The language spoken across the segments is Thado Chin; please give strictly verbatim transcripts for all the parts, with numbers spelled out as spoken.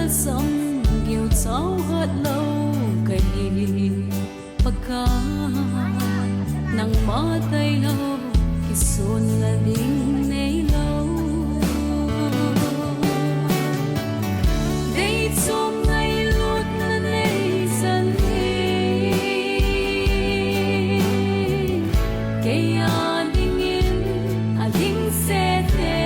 Sam geu chau hat lo kahi, Pakai, nangma tailou kisun na ding neilou. Dei chom ngailutna nei chan hi, kei a dingin ading sese.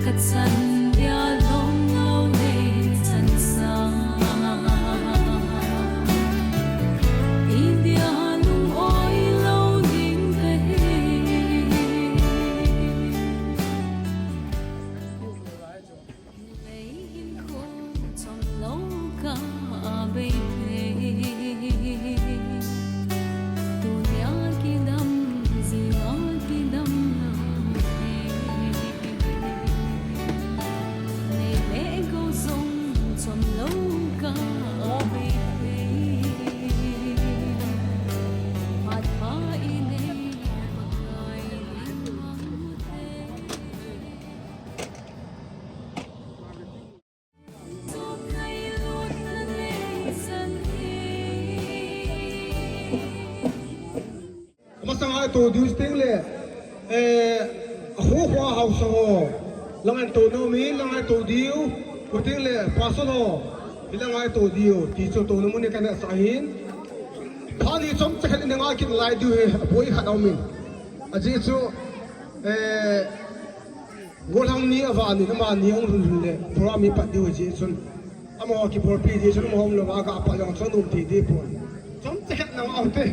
Ka chan dia lom lou nei chan sa. I dia lung oi lou ding kahi. Lei hin khum chom lou ka bei thei. Tunia kidam, jing'a kidam lou thei. Nei le gou jong chom lou ka bei thei. Phat pha i nei, Pakai ding mang thei. Amasa ngai to diu teng le, eh, a khu khua hausa ho. Langai to nom in, langai to diu. Ko teng le, pastor ho. I langai to diu. Ti chu to nom ni kana sa hin. Phat ni chom chakhat ni ngai kin lai diu he, a boi khat om in. Ajeh chu, eh, Golhang ni a vah ni, ama ni hung lhun lhun le, program hi pat diu hi jeh chun. Amaho kibolpi jeh chun, amaho hung lou a ga pat jong chun um thei ding pon. Chom chakhat na ngau te.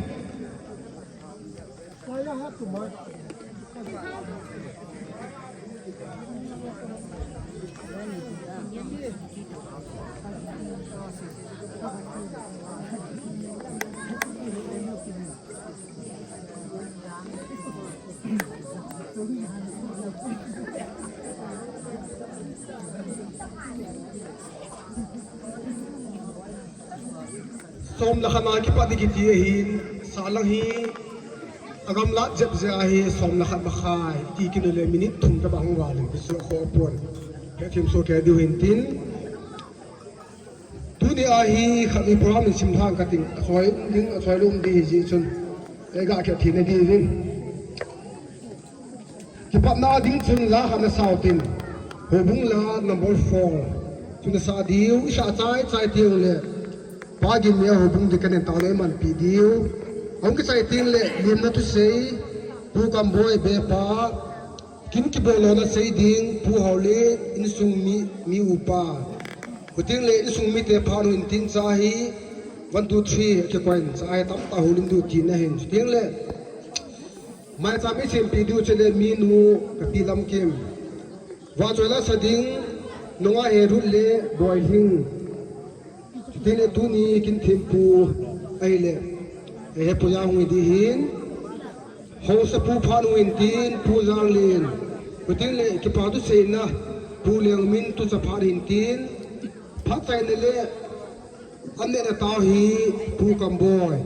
Som le khat na kipat ding kiti ahin, salang hi, agamlat jep jeh ahi, som le khat makhai, ti kinu le minute thum tabang hung val in, ti chu akhoh pon. Kei thim so kei diu hin tin. Tuni a hi khat ni program in sim lhang kating, a choi um ding, a choi lou um ding hi jeh chun, ei ga kei thina ding hin. Kipatna ding chun la khat na sau tin, Houbung la number four. Chun na sa diu, i sa chai chai diu le, Pa Gin Neo Houbung ding kanen tao le manpi diu. Ahung kichai tin le, limna thusei, Pu Kamboi Bepa, Kin kibol lona sei ding, Pu Haole, insung mi, mi upa. Chuteng le insung mite phat u hintin cha hi, one, two, three, kikoi in cha hi tamtah houlim diu tina hin. Chuteng le, maicham i sempi diu chule minu, ka pi Lamkim. Vahchoi la sa ding, nunga Herut le Boihing. Chuteng le tuni kin thempu ahile, eh, Pu Jang hung hi ding hin. Haosapu phat u hintin, Pu Janglin. Chuteng le kipa thu seina, Pu Lengmin tucha phat hintin. Phat chaina le, an nehna tao hi, Pu Kamboi.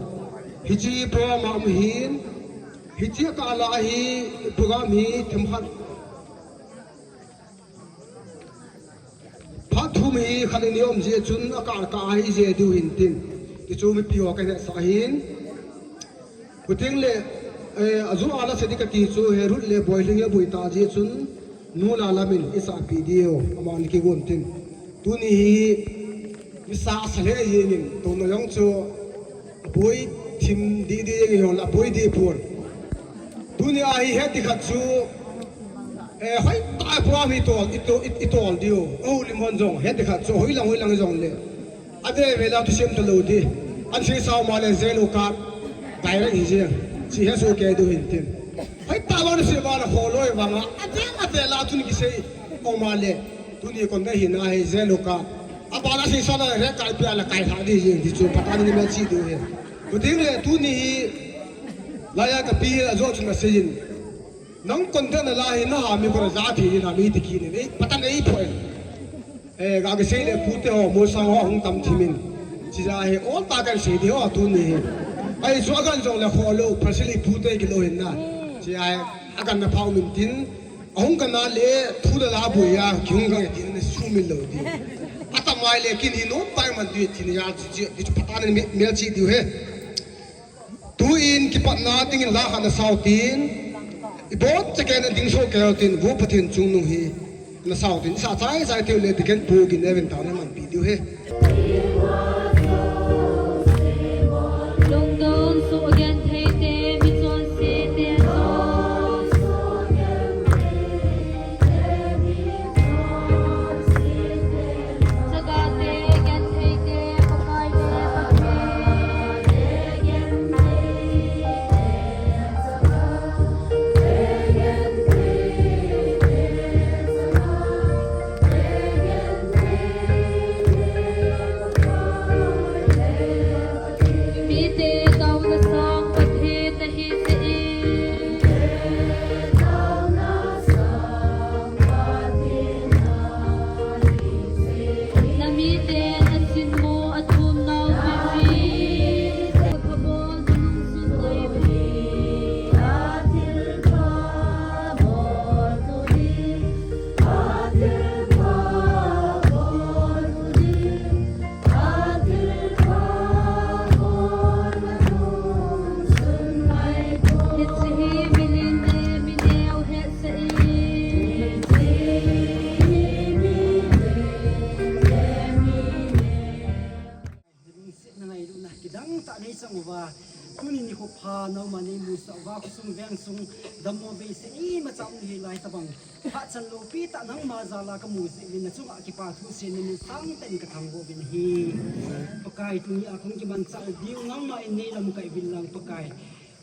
Hiche program a um hin. Hiche kah la hi, program hi themkhat. Phat thum hi khat ni um jeh chun a kah kah a hi je diu hintin. Ti chu mipi ho ka hetsah hin. Chuteng le, eh, a ju a la se ding kati chu Herut le Boihing a boi ta jeh chun nu la lamin i sahpi diu. Amani kigon tin. Tuni hi i sa sa le jeng in. Tuna jong chu a boi thim didi jeng in hon la boi di pon. Tuni a hi het ding khat chu, eh, hoitah a program hi tol, i to, i, i tol diu. Houlim hon jong, het ding khat chu, hoilang, hoilang jong le. A ve ve la thusem talou ding. An sei sao ma le, Zelo ka direct hi jeng. Chi he so ke diu hintin. Hoitah vang sei va la kholoi vang a. A ve, a ve la tun kisei. O ma le. Tuni kon da hi na hi Zelo ka. A ba la sei sao la re kai pia la kai tha ding jeng. Ti chu patan ni me chi diu he. Chuteng le tuni hi. La ya ka pi la jo chun na sei in. Nang kon da na la hi na ha mi ko ra ja thi na mi ti ki ni. Patan ei pho in. Eh, ga ka sei le pute ho, molsang ho, hung tam thimin. Chi ja hi, ol ta kan sei di ho, tuni hi. Ai, chu a gan jong le kho lou, phasili pute kilou hin na. Chi ai, a gan na phau min tin. Ahung kana le thu le la boi a kihung gang e tina sumil lou di. Atamai le kini no tai man di tina ya chi chi di chu patan mi mel chi di he. Tu in kipatna dingin la khat na sau tin. Ibon cheke na ding so ke tin vu Pathen chungnung hi. Na sau tin sa chai chai tiu le diken pu gin evin tau na man pi diu he. Lungdon suh gentheite, michonse te, chagate gentheite, Pakai le Pathen. Mite taona sang Pathen nahi seh e. Namite nasinmo athum nau pipi. Khabol nung sun nai pi. Lungsetna ngailutna kidang tah nei chang uva, tuni nikho pha nangma nei musah uva, khosung vengsung dammo beisei imacha um hilai tabang. Hahchan loupi tah nangma jal a kamu jeh uvin nachunga kipa thu seiyin sangtah in kathangvah uvin ahi. Pakai tuni a kahung kimanchah diu nangma in nei lamkai uvin lang Pakai.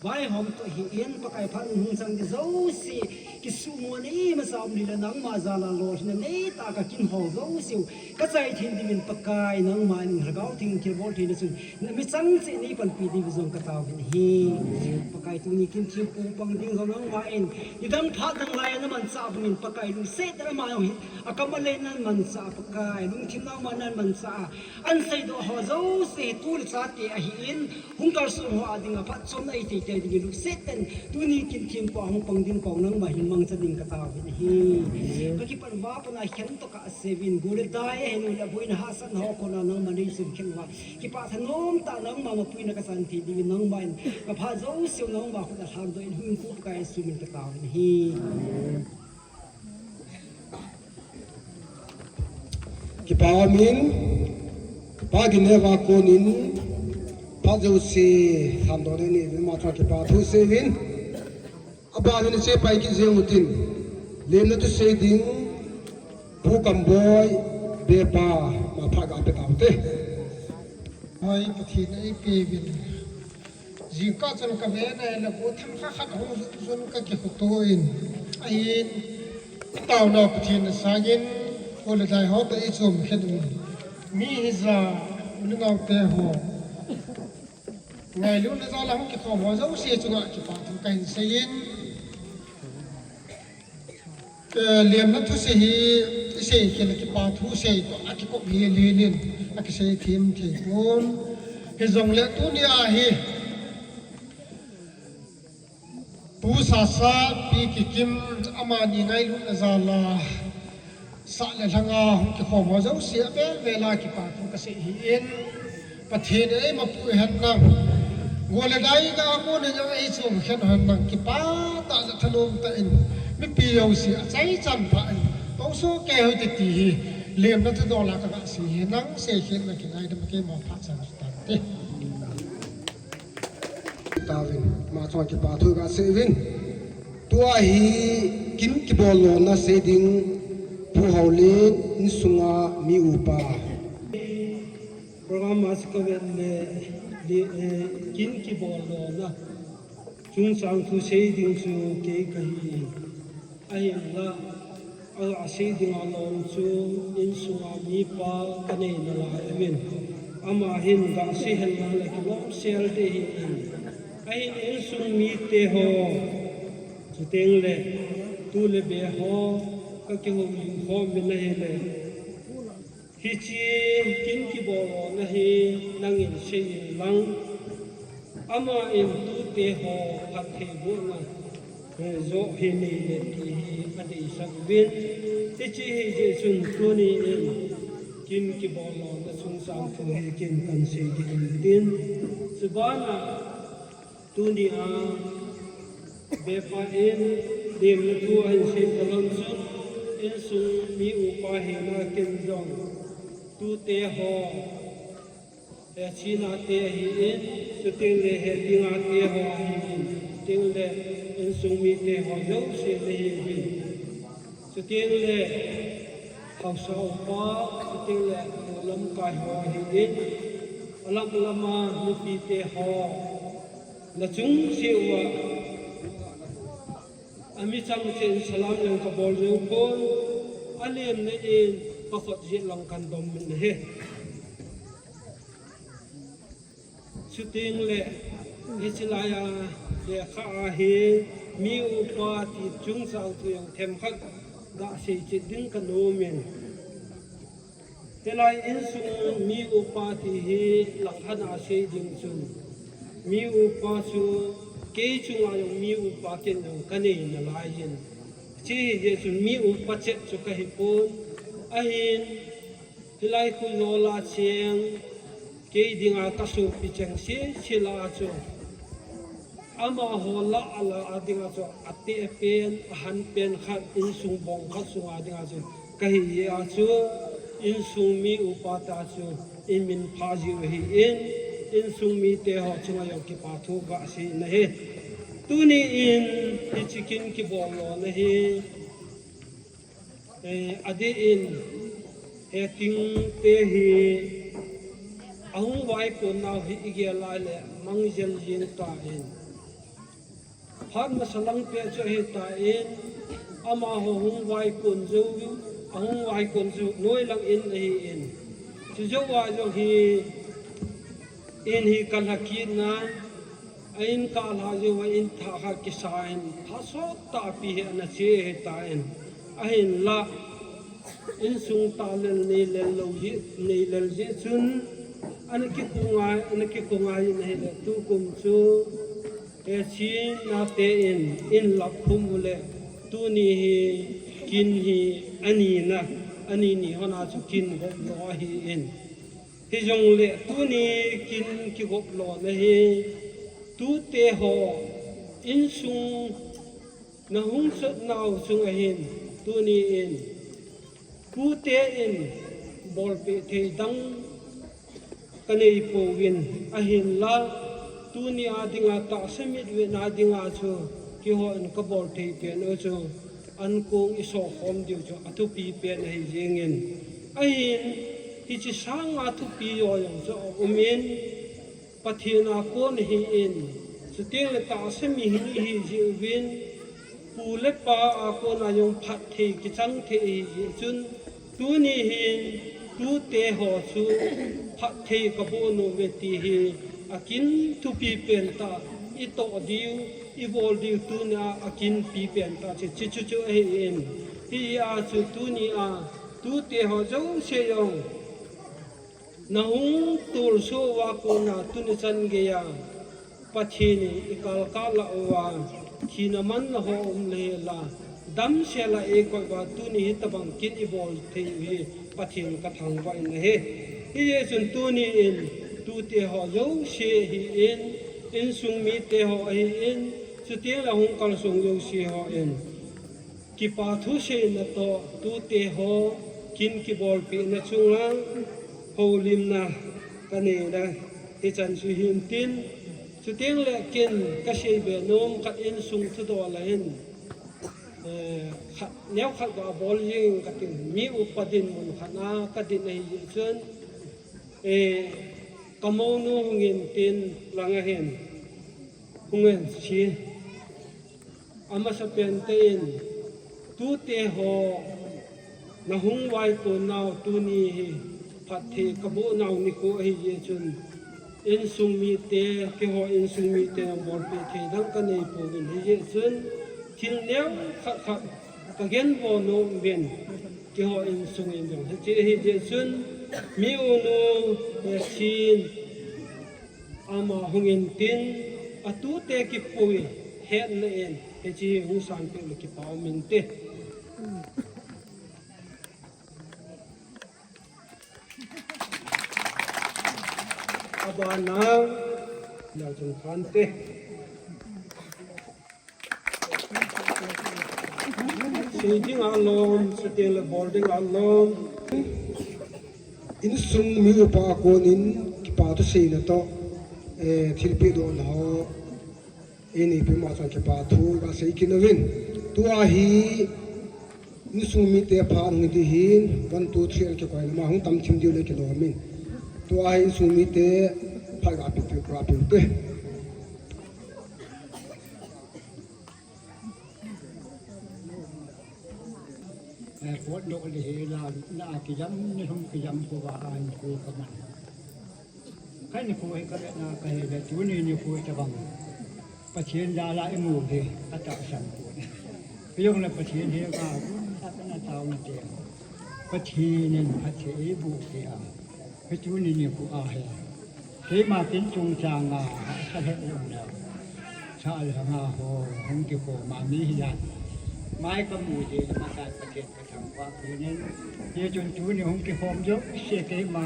Vaihom toh hi in Pakai phat hung chang di jouse, kisuhmo nei masa um ding le nangma jal a lolhinna nei tah a kakin ho jouse u kachai thei diuvin Pakai nangma in Lhagao Theng thilbol theina chun nami chang cheh nei panpi diu jong kataovin ahi. Pakai tuni kin thempu pang ding jong nangma in nidang phat dang lai a namanchah bangin Pakai lungset tah a ama jong hi akam a lei namanchah Pakai lungthim nangma namanchah a anseidoh ho jouse hi tu le chate ahi in hung kalson ho a dinga phatchomna eiteitei dingin lungset tah in tuni kin thempu a hung pang ding pau nangma hin mangcha ding kataovin ahi. Kakipat uva pat a khen toh kasei uvin, gol le dai ahin u le boina hahsatna ho kona nangma nei sumkhen uva, kipah thanom tah nangma mapuina kachan thei diuvin nangma in kaphat jouse u nangma khut a lhandoh in hung pu Pakai Jesu min kataovin ahi. Kipa umin, Pa Gineva konin, phat jouse lhandoh nei uvin, ama chunga kipa thu sei uvin. Abanin che pai kit jeng utin, lemna thusei ding, Pu Kamboi, Bepa, ama phat ga pe taute. Hoi, Pathen in eipeuvin. Jingkah chun kavena ahile gothang khat khat hung jun jun kakikhutuh in. Ahin, taona Pathen na sangin, gol le dai ho toh ichom khen un. Mi hija, u le nao te ho. Ngailutna jal a hung kikhom ho jouse chunga kipa thu kahin seiyin. Eh, lemna thusei hi, isei khel a kipa thusei toh akikop hi lilin, akisei them thei pon. Hijongle tuni a hi, Pu Sasa, Pi Kikim, amani ngailutna jal a, sah le lhang a hung kikhom ho jouse avel vel a kipa thu kasei ahin. Pathen in eima puihen lang, gol le dai ga mun in jong eichom khen hen lang, kipah tah le thanom tah in, mipi jouse achaichan pha in, tongso kei hoi te ti hi, lemna thudol a kaga sei ahi, nang seikhen na kingaidam keima phat chan tante. Tauvin, ama chunga kipa thu kasei uvin. Tua hi kin kibol lona sei ding, Pu Haolin, insunga mi upa. Program a chu kavet le, le, eh, kin kibol lona chungchang thu sei ding chu kei kahi. Ahinla, a, asei dinga lom chu insunga mipa kanei nalai uvin. Ama hin gasei hen lang le kilom sel te hi in. Ahin insung mite ho, chuteng le, tu le be ho, kakihoulim khom uvin ahile. Hiche kin kibol lona hi nangin seiyin lang, ama in tute ho phattheibohna Joh hi nei le ti hi adei sak uvin. Hiche hi jeh chun tuni in kin kibol lona chungchang thu hi kin kan sei kit in tin. Chubana tuni a Bepa in lemna thu ahin sei talon chun insung mi upa hina kin jong tute ho, he china te ahin, chuteng le he dinga te ho ahin, chuteng le insung mite ho jouse ahin. Chuteng le haosa upa, chuteng le lamkai ho ahin, alam lama nupite ho, nachung cheh uva, ami chang cheh in salam jong kabol jou pon, alemna in kakhut jeh lang kan dom in ahi. Chuteng le, hiche lai a, lekha a hi, mi upa ti chungchang thu jong themkhat gasei chet ding kanom in. Hilai insung mi upa ti hi langkhat a sei ding chun, mi upa chu kei chunga jong mi upa kin jong kanei nalai in. Hiche hi jeh chun mi upa chet chu kahi pon, ahin, hilai khu jola cheng, kei dinga kasopi cheng sese lah a chu, amaho lah a lah a dinga chu, ateh pen, ahan pen khat, insung bong khat sunga dinga chu, kahi jeh a chu, insung mi upa ta chu, in min pha jiu ahin, insung mite ho chunga jong kipa thu gasei in ahi. Tuni in, hiche kin kibol lona hi, Eh, adeh in, he kin te hi, ahung vaikon nau hi igel a le, mangjel jeng tan. Phat masa lang peh chu ahitan, amaho hung vaikon jou, ahung vaikon jou, noi lang in ahin. Chujou a jong hi, in hi kalha kit nan, a in kalha jou a in thah khat kisa in, thah sot tahpi hi ana che ahitan. Ahinlah, insung talel neilel lou jeh, neilel jeh chun, ana kikhongai, ana kikhongai in ahile, tukum chu, he china te in, in lap khum u le, tuni hi, kin hi, ani na, ani ni hon a chu kin gop lou ahin. Hijongle tuni kin kigop lona hi, tute ho, insung nahung sot nau chunga hin, tuni in, tute in bolpeh thei dang kanei pouvin, ahinla, tuni a dinga tahsa mitvet na dinga chu, keiho in kabol thei pen u chu, ankong iso khom diu chu athupi pen ahi jengin. Ahin, hiche sanga thupi jo jong chu aumin, Pathen a kon ahin, chuteng le tahsa mihem ihi jeh uvin, pu le pa a kona jong phatthei kichang thei ahi jeh chun, tuni hin tute ho chu phatthei kaboh nom uve ti hi akin thupi pen tah, itoh diu, ibol diu tunia akinpi pen tah chu, chu, chu, chu ahin. Hia chu tunia tute ho jouse jong nahung tolso uva kona tuni chan geiya Pathen in ikalkal lah uva, thina manna ho um le hela, damsel a eikoi uva, tuni hitobang kin ibol thei u hi Pathen kathangvah in ahi. Hijeh chun tuni in tute ho jouse ahin, insung mite ho ahin, chuteng le hung kalsong jouse ho in kipa thuseina toh tute ho kin kibolpehna chunga houlimna kaneina hichan chu hintin, chuteng le kin kaseibe nom khat, insung thudol ahin, eh, khat, neokhat gabol jeng katin, mi upa dinmun khat a kadin ahi jeh chun, eh, kamounu hungin tin lang ahin, hungin chi. Amasapen tah in, tute ho, nahung vaikon nau tuni hi, phatthei kaboh nau nikho ahi jeh chun, insung mite, keiho insung mite jong bolpeh thei dang kanei pouvin ahi jeh chun, thil neokhat khat kagenbol nom uvin, keiho insung in jong. Hiche ahi jeh chun, mi unu, eh, Chin, ama hungin tin, atute kipui, Hetna in, hiche hung sanpeh le kipa um inte. Abana, Nalchungthante. Sei ding alom, sei ding le bol ding alom. Insung mi upa a konin, kipa thu seina toh, eh, thilpeh dohna ho. Eini pima chang kipa thu kasei kit uvin. Tua hi insung mite phat hung ding hin, one, two, three, kikoi lama hung tam thim diu le kilom in. Tua hi insung mite phat ga pi pi pra pi te. Eh, pot nok le he la, na kijam, ni hung kijam ko ba an ko kaman. Ka nikho hi ka vetna ka he le, tuni nikho tabang Pathen jal a imu hi atahsan pon. Hijongle Pathen hi ka gun ta kana taona te. Pathen in phatthei eiboh te a. Hi tuni nikho a hi. Keima kin chungchang a, sa he jong le. Sa le nga ho, hung kikhom a mi hi a. Mai kamu je, masat Pathen kathangvah peh in. Hijeh chun tuni hung kikhom jouse keima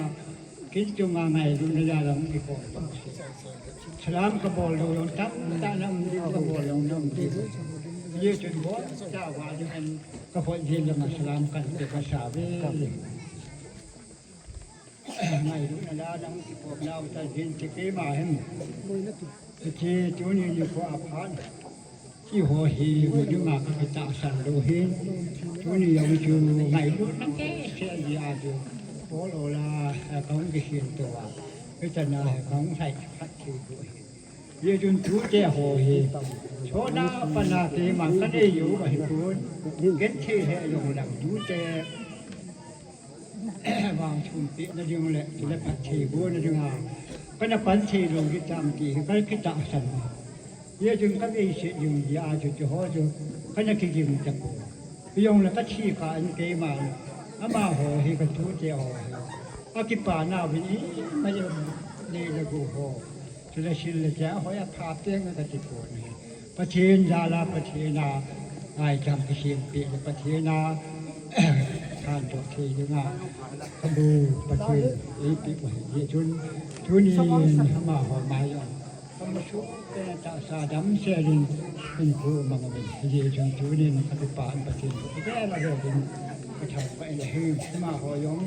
Kin chunga ngailutna jal a hung kikhom. Salam kabol lou jong tamtah na um ding, kabol lou na um ding. Hijeh chun bol tah uva ding in kahoi jing lama salam kan pe kasa uve. Ngailutna jal a hung kikhom nau ta jin ti keima hin. Hiche tuni nikho a phat. Hiche ho hi, mi dinga kakitahsan lou hin. Tuni jong chu ngailutna kei seh jeh a chu. Bol o la, eh, kahung kisin tou a. Hichana, eh, kahung sai phat thei lou hin. Hijeh chun tute ho hi. Chona pana keima kanei u ahipon. Genthei he jong lang tute. Vang chunpeh na ding le, chule phatthei bohna dinga. Kana pan thei lou ding tam ti hi, ka kitahsan. Hijeh chun ka veiset ding jeh a chu, chu ho chu, kana kiging tapoi. Hijongle ka thi kha in keima, amaho hi ka tute ho hi. Akipa nauvin imacha nei le gou ho. Chule sil le cha hoi apha teng kati pon ahi. Pathen jal a, Pathen a, ai cham kisem peh le Pathen a, thandoh thei dinga, kabu Pathen eipeh u ahi. Hijeh chun, tunin amaho mai jong, kamu suh peh tahsa damsel in, in khu mang uvin. Hijeh chun tunin kakipa in Pathen kakipa la ho din, kathangvah in ahi. Amaho jong,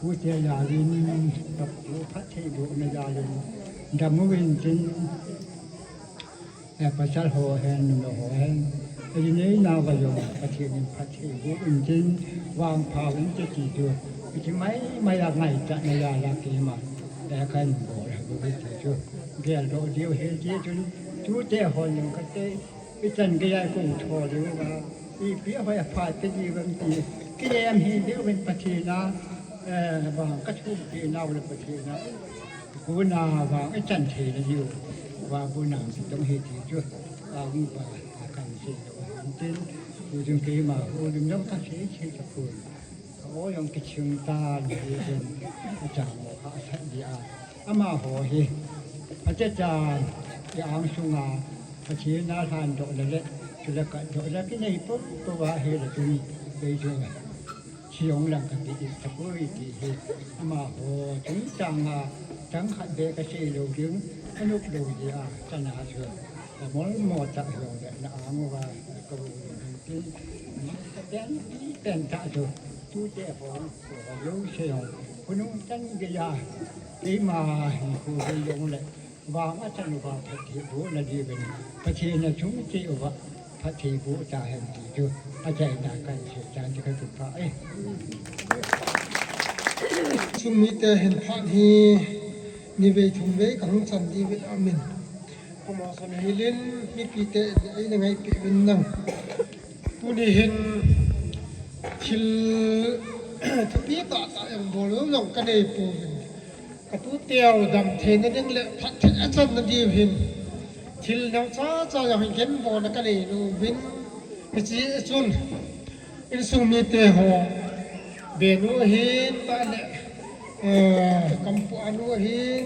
tute jal in, kapu phatthei bohna jal in, dam uvin tin, Eh, pasal ho hen, numei ho hen. Ijinei nau va jong, Pathen in phatthei boh in tin, vangpha uvin te ti chu. Iti mai, mai a ngaichatna jal a keima. Eh, kan bol, bol ti chu. Geldoh diu ahi ti chun, tute ho jong kate, ichan gei a kong tho diu va. Ipi a hoi a pha te diu vang ti. Kei em hi diu vin Pathen a, eh, vang kathum pi nau le Pathen a. Kona vang ichan thei na diu, vang kona kitong hi ti chu, a hung pa, a kan sei lou, tin, tu jong keima, ho lim jong ka sei, sei ta pon. Ka o jong kiching ta, ni jong, a chang mo, a sat dia. Amaho hi, acha cha, i ang sunga, Pathen a lhan doh le le, chule ka doh le kinei pon, pon va hi le chun, bei jong. Chijong lang kati tapoi ti hi. Amaho chungchang a, chang khat beh kasei lou ding, anop lou jeh a, chana chu. Amol mo ta jong le na ang uva, ka bu ding tin. Ka pen, pen ta chu. Tute ho, ho jouse jong. Khonung chan gei a. Keima hi khu gei jong le. Vang achan uva phatthei boh na diuvin, Pathen a chung cheh uva phatthei boh tahen ti chu, achaina kan sei chan ti ka kipah e. Chung mite hin phat hi, ni vei thum vei kahung chan diuvin amin. Promotion hilin, mipite eina ngaipeh uvin lang. Tuni hin thil thupi tah tah jong bol jong kanei pouvin. Ka tuteu damtheina ding le phatthei achanna diu hin thil neocha cha jong hin genbolna kanei uvin. Hiche chun insung mite ho, benu ahin, tah le, eh, kampu anu ahin,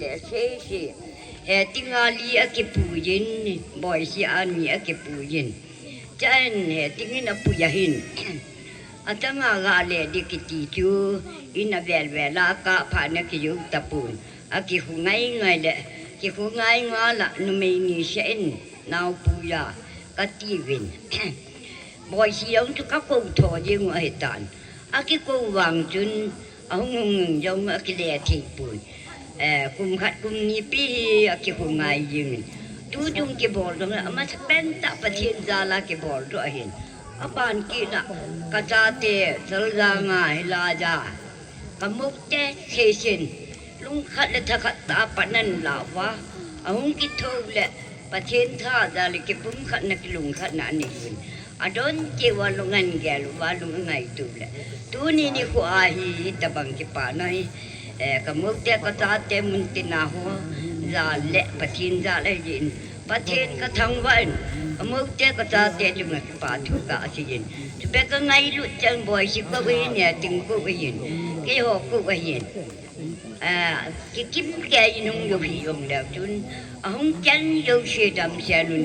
Sese, he tinga li akipuiyin, Boisi a ni akipuiyin. Chan he tingin apui ahin. Atanga ga le di kiti chu, in avel vel a kapha na kiyu tapun. Akikhu ngai ngai le, kikhu ngai ngai la numei ni se in, nau puya, katiuvin. Boisi jong chu kakou tho jing u ahitan. Akikou vang chun, ahung hung jong akile thei pun. Eh, kum khat kum ni pi hi akikhu ngai jing. Tu chung kibol jong, amasa pen tah Pathen jal a kibol jong ahin. Aban kit na, kachate, Saljang a, Hilaja. Kamoute, Sesen. Lungkhat le thakhat tah a pat nan la uva. Ahung kitho le, Pathen tha jal le kipumkhat na kilungkhat na anei uvin. Adon cheh uva lung angel uva lung angaito le. Tuni nikho a hi, hitabang kipana hi. Eh, kamoute kachate mun tina ho. Jal le, Pathen jal ahi jin. Pathen kathangvah in. Kamoute kachate chunga kipa thu kasei jin. Chubeh kangailut chan Boisi kou ahin, he ting kou ahin. Keiho kou ahin. Ah, kikim kei in hung jou hi jong leu chun, ahung chan jouse damsel un,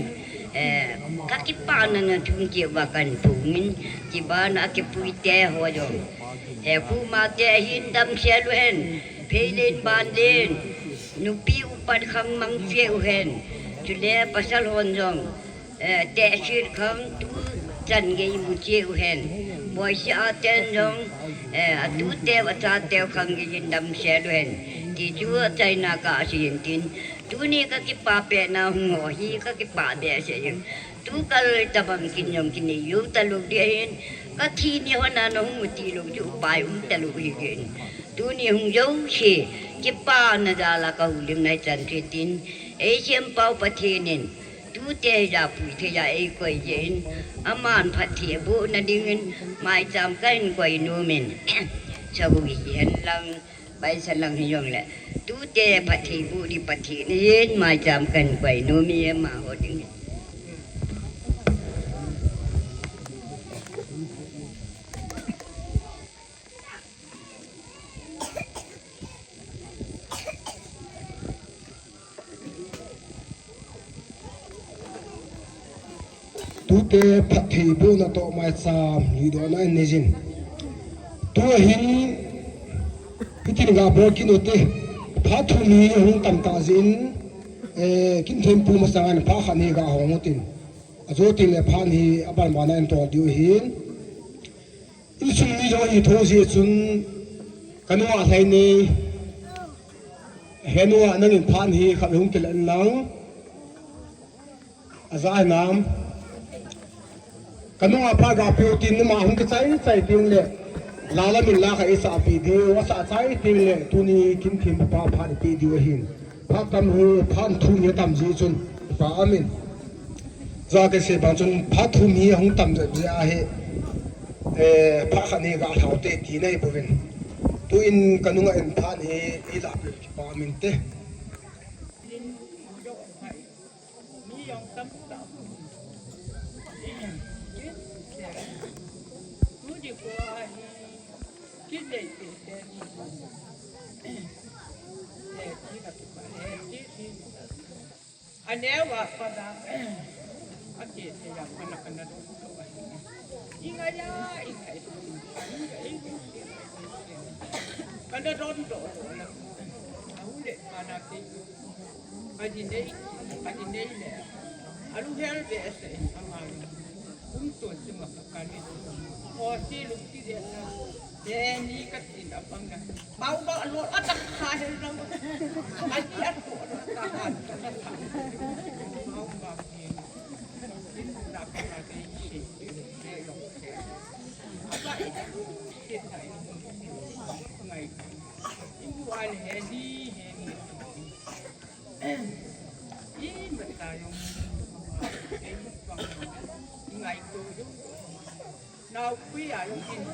eh, kakipana na chung cheh uva kahin phong in, kibana kipuite ho jong. He Khuma te ahin damsel u hen, pheilen banlen, nupi upat khang mang cheh u hen, chule pasal hon jong. Eh, tehse khang tu chan gei mu cheh u hen. Boisi a ten jong, eh, atute achate khang gei in damsel u hen. Ti chu achaina kasei in tin. Tuni kakipa peh na hung ho hi kakipa behseh in. Tu kal tabang kin jong kinei jou talou ding ahin. Kathi ni ho na nahung mu tilou chu upai um talou hi in. Tuni hung jouse, kipana jal a kahoulim na hichan chu tin. Eisempau Pathen in. Tute hijeh a pui thei a eikoi jeh in, aman phatthei abohna dingin, maicham kahin koi nom in. Sahui hihen lang, baisan lang hijongle. Tute phatthei boh ding Pathen ahin, maicham kahin koi nom in, amaho dingin. Tute phatthei bohna toh maicham lhuhdohna in nei jin. Tua hin, hitin ga bol kit u te, phat thum hi hung tam ta jin, eh, kin thempu masang in phat khat ni ga hong u tin. Ajo tin le phat hi aban bana in tol diu hin. Insung mi jong hi tho jeh chun, kanu a lhai nei, henu a nangin phat hi khat hung kila in lang. Aja hinam. Kanu a phat ga peh u tin numa hung kichai chai ting le. Lala min la kha isa pi diu, asa chai ting le. Tuni kin thempu pa phat pi diu ahin. Phat tam hi, phat thum hi tam jeh chun, pa amin. Ja kasei bang chun, phat thum hi hung tam jeh jeh ahi, eh, phat khat ni ga lhau te ti nei bouvin. Tuin kanunga in phat hi, i la peh kipa min te. Aneo a pat a, akiti a pat a kana don doh ahi. Inga ya, inga ya. Kana don doh doh la. Ahule kana ke. Adi nei, adi nei le. Alu hel be ese ama. Kum to sima kakani. O si lu ki de. Deni katin abang na. Mau ba lo atak kha hel na. Adi at ko lo ta ha. Mau ba ki. Kin na ka na ke si. Ke lo ke. Aba ita. Ke ta ina. Ngai. Ibu an heli heli. Ih, mata jong, eh, ngai to jong. Nau kui a jong in,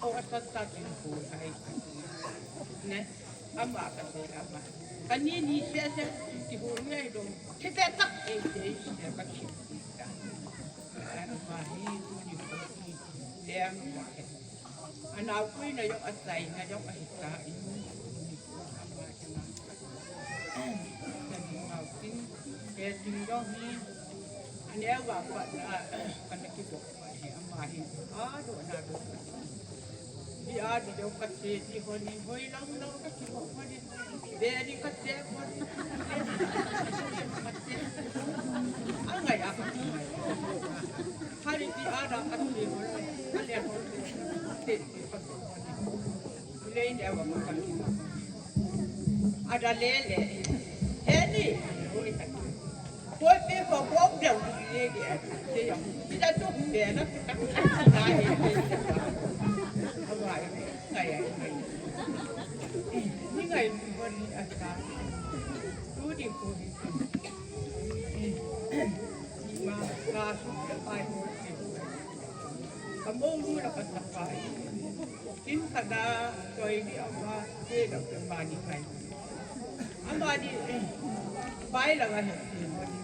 o, asa ta kin ko, ai, ne, ama ka te ama. Kani ni se se, ti ho ni ai dong. Te te tak, eh, eh, eh, ka ki. Ama hi, tu ni ko, ti, le ama. Anau kui na jong, asai na jong, ahita, i. Ding dong hi, aneo va pat na, kana kibok pat hi, ama hi, a do na do. Di a di do kati, di ho ni, hoi lang lang kati ho ni. Be di kati ho ni. Angai a kati. Hari di a da kati ho ni. Ale ho ni. Te, kati ho ni. Ada lele. Heni. Koi pe ko ko bel lele. Kita tu bela. Ngai. Ngai. Ni ngai ko ni ata. Tu di ko ni. Ma ka su pai ko. Ka mong lu la ka tapai. Tin kada koi di ama te da ke mani kai. Amani, eh, pai la ga he ti mani.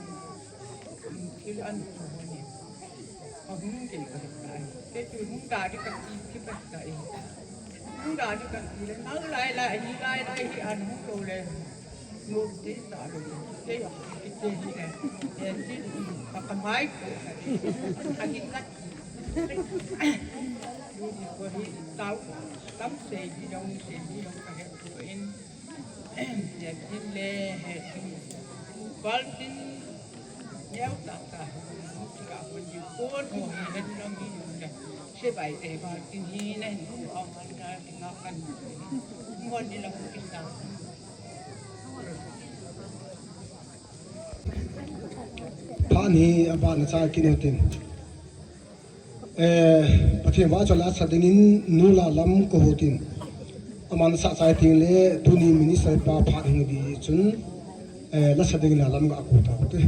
Kil an tu mani. Ahung ke ka kai. Ke tu hung da di ka ti ki pa kai. Hung da di ka ti le nang lai lai, ni lai lai hi an hung lo le. Nop te ta lo. Ke yo, ke te hi le. Ke ti ka ka mai ko. Ani ka ti. Ni ko hi tau. Tam se di dong se di dong ka he ko in. Yakin le, eh, baltin, yau ta ta, ka pun di pun, oh, hi, dan lang hi, dan. Sebai te baltin hi, na hin, oh, man na, nga kan, ngon di lang kita. Pani, apa na sa kinutin. Eh, Pathen vahchoi lasa dingin nu Lalam kaho tin. Aman sah chai teng le tuni minister pa phat hung di chun, eh, lasa dingin Lalam ga ko ta te.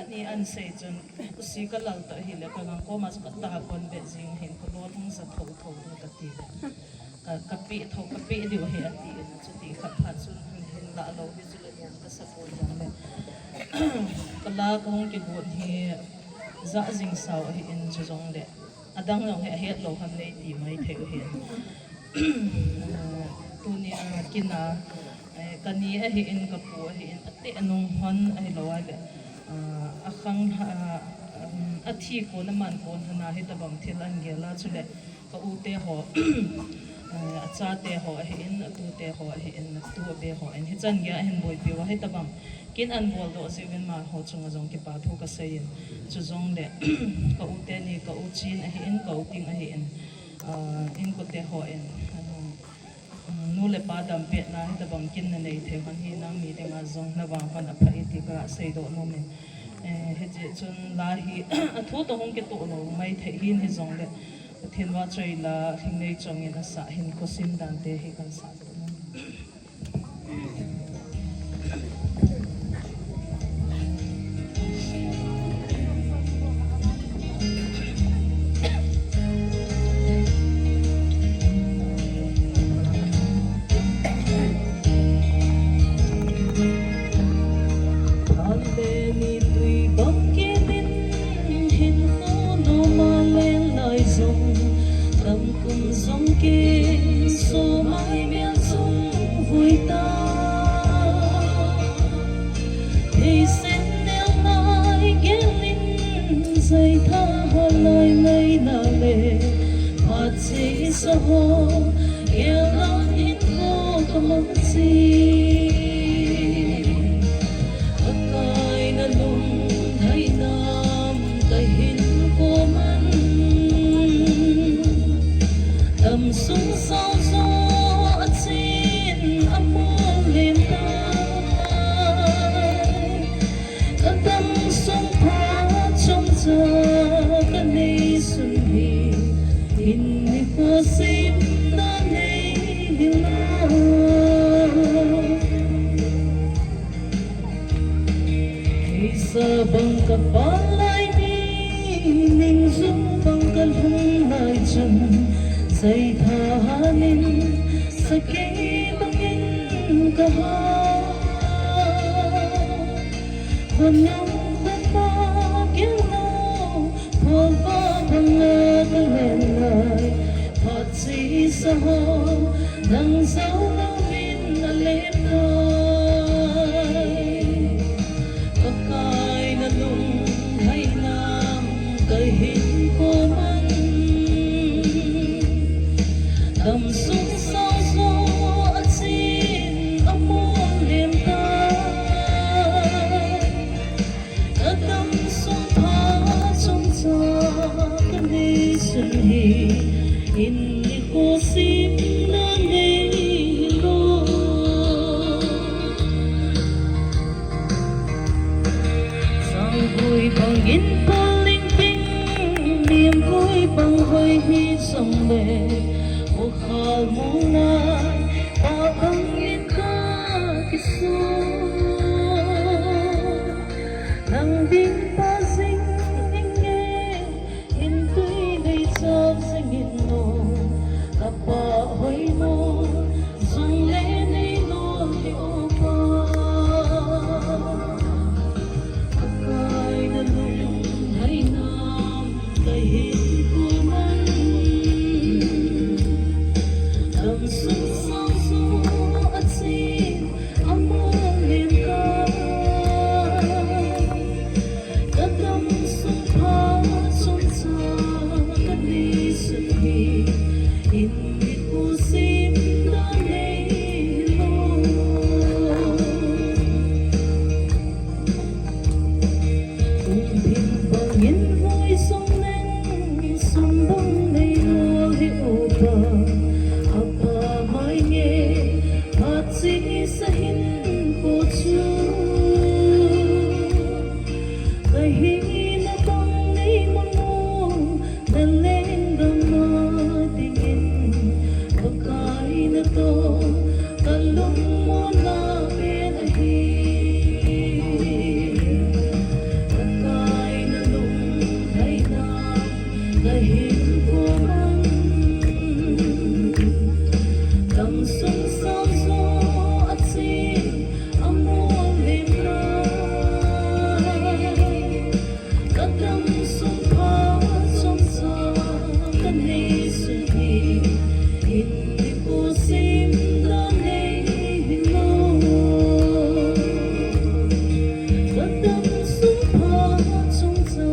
Ni an sei chun, kusi ka lal ta hi le ka ngang ko mas ka ta kon be jing hin ko lo thung sa tho tho ka ti le. Ka, ka pe tho, ka pe diu hi ati in, chuti khat phat chun hin la lo hi chu le ka sa ko jang le. Ka la kong kibut hi, Za jing sao ahi in chu jong le. Adang jong hi ahet lo ham nei ti mai thei u hin. Tuni a kina, eh, ka ni ahi in ka pu ahi in ate anung hon ahi lo a le. Ah, a khang, ah, um, a thi ko na man ko na na hi tabang thil an gel a chu le. Ka u te ho, eh, a cha te ho ahi in, a tu te ho ahi in, a tu a be ho in. Hi chan gei a hin boipi u ahi tabang. Kin an bol doh jeh uvin ma ho chunga jong kipa thu ka sei in. Chu jong le, ka u te ni, ka u Chin ahi in, ka u Ting ahi in. Ah, in ko te ho in. Ah, nu le pa dam pet na hi tabang kin na nei thei hon hi nang mi dinga jong na vang hon a pha i ti ka sei doh nom in. Eh, hi jeh chun la hi a thu to hung kitoh lo mai thei hin hi jong le. Pathen vahchoi la, Lhingneichong in a sah hin kosim dan te hi kan sah to. Tui bang kit in hin ko no ma leng lai jong, tam kum jong kin so mai mel jong vui ta. Thei sen nel nai gel in zai tha ha lai ngai na le, phat sei sa ho, gel na hin ko ka mang si. Akai na lung thai nam ka hin ko man. Tam sung sao zo a chin a mol lem tai. Ka tam sung pha chom cha ka nei sun hi. Hin ni ko sim na nei hi lo. Sa bang ka pang lai ni, ning jung bang ka lhung lai chun, sai tha hanin, sa kei bangin ka ha. Khonung ka pa gel lo, khol pa bang a ka len lai, phat sei sa ho, nang zau lo min a lem lai. Song le, mukhal muna, pa bangin ka kisu. Nang ding pa sing inge, in tui nei chop sing in no, ka pa hoi mo, song le nei no hi o pa. Akai na lung hai nam, Kahin kuman, dam sung sang su a chin, a mual lim ka. Ka dam sung pha sung cha, ka ni sun hi, in mi ku sim da nei lo. Kum thim bangin voi sung neng, sung bang nei lo hi o pa. A pa mai nge, phat sing i sa hin ko chu. Ka hina bang nei mang o, na lenggam a dingin, Pakai natoh ka lungmonna pen ahi. Pakai na lunglhaina ka hin koman. Dam sung sang so a chin a mual lim lai. Ka dam sung pha sung sa ka nei sung hi, in mi ko sim da nei hi lo. Ka dam sung pha sung sa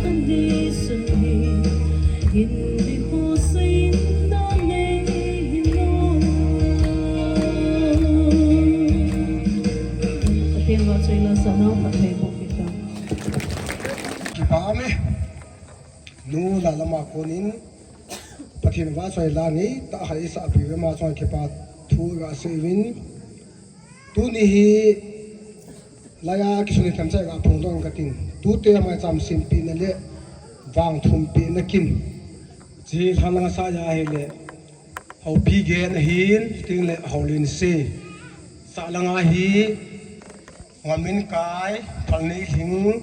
ka nei sung hi, in mi ko sim da nei hi lo. Pathen vahchoila sa nau khat thei po kita. Kipa me. Nu la lama konin Pathen vahchoila ngeitah hai sa pi ve ma chong kipa thu ga seivin. Tuni hi laiya kisun hi themcha ga phongdoh ka tin. Tute maicham simpina le vang thumpina kin. Chi lhang langa sa ya hi le. Houpi gen ahin, ting le Houlinse. Sa langa hi, Ngaminkai, Phalneilhing,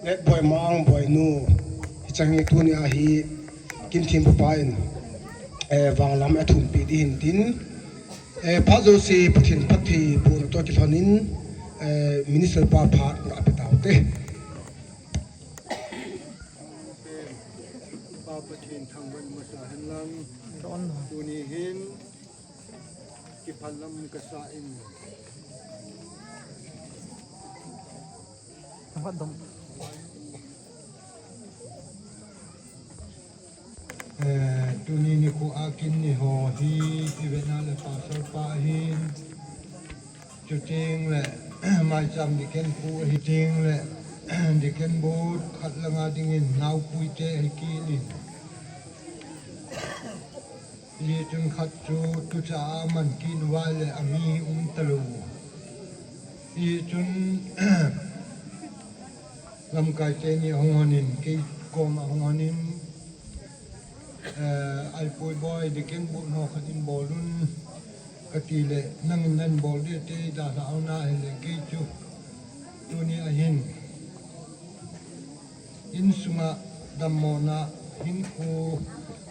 le Boimang, Boinu. Hichang hi tuni a hi, Kimthempu pa in, eh, vanglam a thumpi di hin tin. Eh, phat jouse Pathen phattheibohna toh kilhonin, eh, Minister pa phat nga pe taute. Pa Pathen thangvah in masa hen lang. Tuni hin kiphal lam kasa in. Eh, tuni nikho a kin ni ho hi, i vena le pastor pa ahin. Chuteng le, maicham deacon pu ahi, chuteng le, deacon board khat langa dingin naopuite ahi kit in. Hichun khat chu tucha a man kit uva le ami um talou. Hichun lamkai teni ahung honin, kei koma ahung honin, eh, aipoi boi, deacon board ho khat in bol un kati le, nangin nan bol ding te dalha una hile kei chu tuni ahin. Insunga dammona hinkho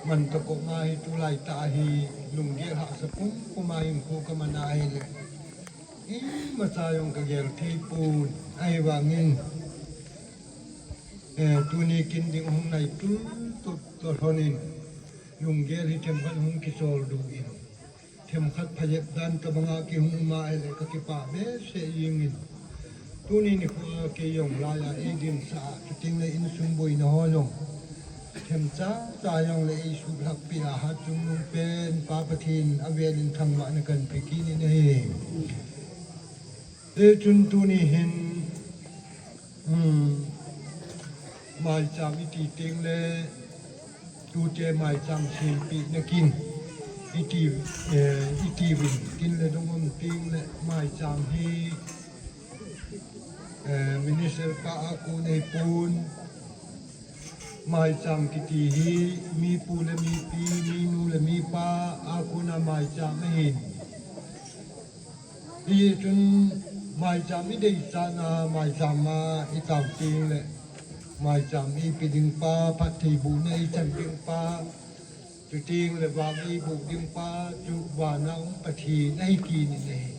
man tokoma hi tulai tah hi lunggel hahsa pumpuma hinkho kaman ahile. Imacha jong kagel thei pon ahivangin. Eh, tuni kin ding hung nai tul tul tul honin. Lunggel hi themkhat hung kisol du in. Themkhat phajep dan tabanga kihung uma ahile kakipah behseh jengin. Tuni nikho a kei jong laiya eidin sa a, chuteng le insung boina ho jong. Themcha cha jong le eisuhlhakpi a hatchungnung pen Pa Pathen avelin thangvahna kahin pe kit in ahi. Hichun tuni hin, hmm, maicham iti teng le, tute maicham sempehna kin, iti, eh, iti vin, kin le dong um teng le, maicham hi, eh, minister pa a kon ahipon, Maicham kiti hi mipu le mipi, minu le mipa a kona maicham ahin. Hichun maicham i deichatna, maicham a i tao teng le maicham i pe ding pa, phattheibohna i chan ding pa, chuteng le vang i boh ding pa chu vana um Pathen ahi kit in ahi.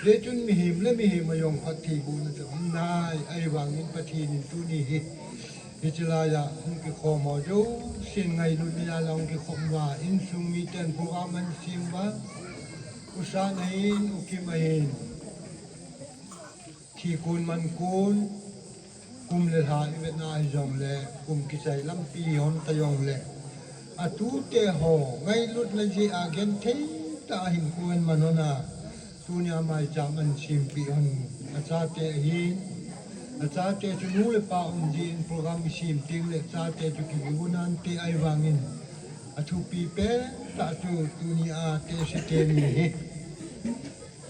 Hichun mihem le mihem a jong phattheibohna chu um nai, ahivangin Pathen in tuni hi hiche laiya hung kikhom ho jousen ngailutna jal a hung kikhom uva, insung miten program ahin sem uva, U San ahin, U Kim ahin, thi kon man kon, kum le lha i vetna hijongle, kum kichai lampi hon ta jongle, atute ho ngailutna jeh a genthei tah a hinkho ahin man hon a, tunia maicham ahin sempeh hon, achate ahin, achate chu nu le pa um jeh in program i sem teng le chate chu kivi u nante, ahivangin athupi pen tah chu tunia tese teni hi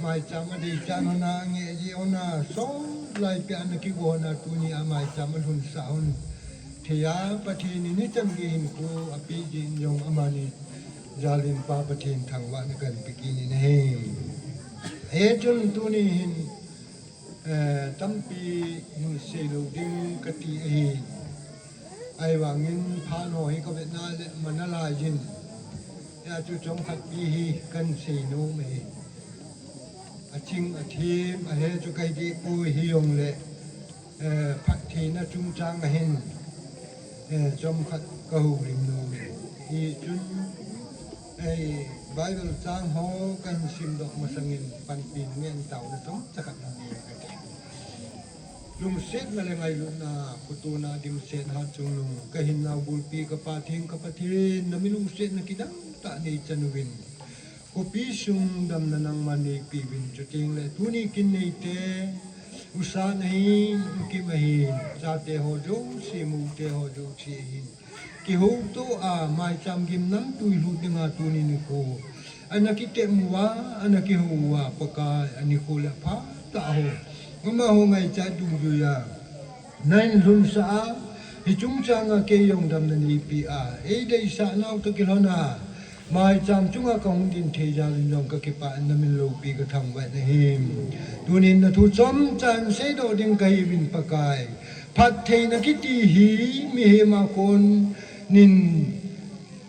maicham a deichat hon a, angeh jeh hon a, sot lai peh a ana kigo hon a, tunia maicham alhunsah hon thei a, Pathen in hichan gei hinkho apeh jeh in jong amani jal in Pa Pathen thangvahna kahin pe kit in ahi. Hichun tuni hin, eh, tampi hin seilou ding kati ahi. Ahivangin phat ho hi ka vetna le mana laiyin, hia chu chomkhat pi hi kahin seinom ahi. Aching athem ahi chu kahi dehpoi, hijongle, eh, phattheina chungchang ahin, eh, chomkhat ka houlim nom e. Hichun, eh, Bible chang ho kahin simdoh masangin panpina ngen taona chomcha khat hin nei kate. Lungsetna le ngailutna, khotona dimset hatchungnung, ka hinnau bulpi ka Pa theng ka Pathen, na mi lungsetna kidang tah nei chan uvin, khopi sung damna nangman neipeuvin, chuteng le tuni kin neite, U San ahin, U Kim ahin, chate ho jouse, moute ho jouse ahin, kihoutoh a maicham gimnamtui lut dinga tuni nikho ana kitep uva, ana kihou uva, Pakai, anikho le aphat tah ho, amaho ngaichat dungjuiya nahin lhunsah a, hichung changa kei jong damna neipeh a, eideisah nau toh kilhon a maicham chunga kahung din thei jal in jong kakipah in, na min loupi kathangvah in ahi. Tunin nathu chomcha in seidoh ding kahiuvin Pakai, phattheina kiti hi mihem a konin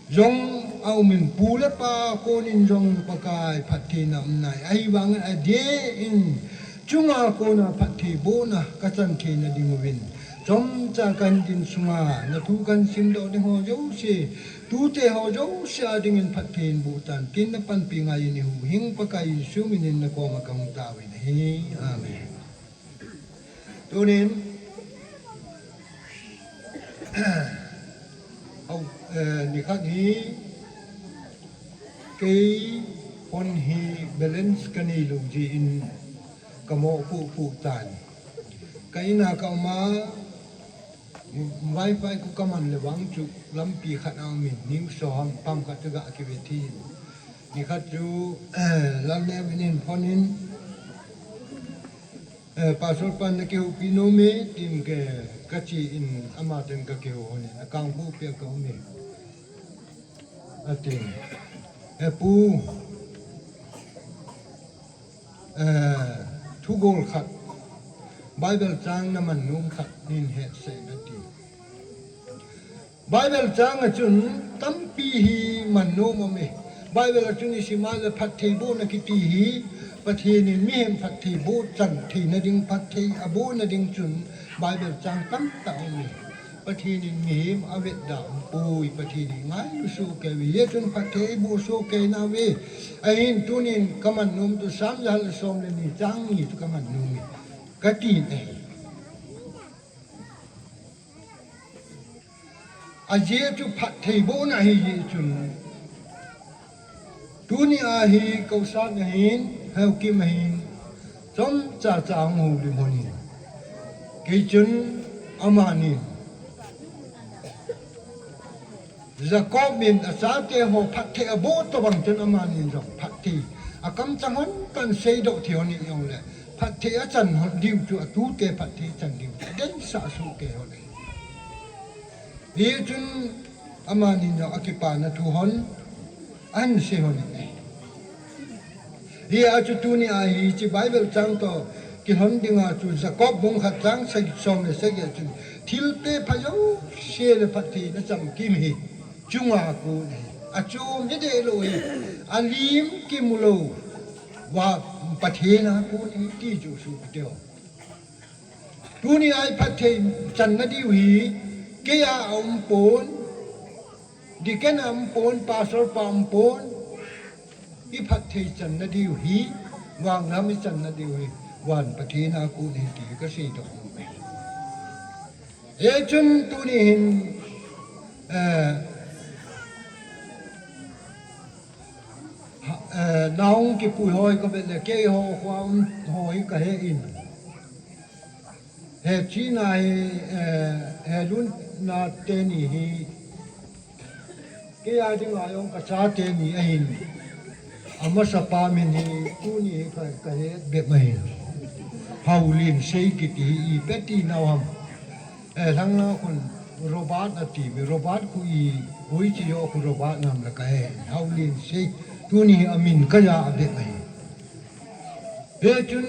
jong aumin, pu le pa konin jong Pakai phattheina um nai, ahivangin adeh in chunga kona phattheibohna kachan theina dinguvin, chomcha kahin din sunga nathu kahin simdoh ding ho jouse, tute ho jouse a dingin phatthei in boh tan, tin na panpi ngaiyin ihuhhing Pakai Jesu minin nakoma kahung taovin ahi. Amen. Tunin, nikhat hi kei phone hi balance kaneilou jeh in kamoh pohpoh tan, ka in a kaum a, wifi khu kaman le vang chu lampi khat aumin, news ho ham pam khat chu ga kive thei in, nikhat chu Lalneovin in phone in, Pastor pan nakihoupi nome tin kache in, ama ten kakihou hon in, akang khu pia kaum e, atin, Pu, thugol khat, Bible chang naman nom khat neihin hetsah in, ati. Bible chang a chun tampi hi man nom aume. Bible a chun isim a le phattheibohna kiti hi Pathen in mihem phattheiboh chan theina ding, phatthei abohna ding chun Bible chang tamtah aume. Pathen in mihem avetda umpoi, Pathen in ngailu sohkei uve. Hijeh chun phatthei eiboh sohkei nauve. Ahin tunin kaman nom chu Psalm jakhat le som le ni chang ni chu kaman nom e, katin ahi. Ajeh chu phattheibohna ahijeh chun, tuni a hi ka U San ahin, U Kim ahin, chomcha cha hung houlim hon in, kei chun amanin, Jacob in achate ho phatthei aboh tobang chun amanin jong phatthei akamchang hon tah in seidoh thei hon in jongle, phatthei achan hon diu chu atute phatthei chan diu chu adensah sohkei hon ahi. Hichun amani jong akipana thu hon ahin sei hon e. Hia chu tuni a hiche Bible chang toh kilhon dinga chu Jacob bung khat chang sagi, som le sagi a chun thilpeh pha jouse le phattheina chamkim hi chunga kon ahi. Achom hi dehlou hi, alim kimu lou va Pathen a kon ahi ti chu sopite ho. Tuni a hi phatthei channa diu hi, kei a aumpon, deacon a aumpon, pastor pa aumpon, i phatthei channa diu hi, vangam i channa diu hi, van Pathen a kon ahi ti kasei doh nom e. Hichun tuni hin, eh, ha, eh, nahung kipui ho hi kavet le keiho khoa um ho hi kahe in. He china hi, eh, he lutna teni hi, kei a dinga jong kachate ni ahin. Amasapa min hi tuni hi ka, kahet bep ahin. Haolinsei kiti hi ipi ti nau ham. Eh, lhangna khun Robert ati uve, Robert khu i, hoiche ho khu Robert nam la kahe. Haolinsei, tuni hi amin kaja a bep ahi. Hichun,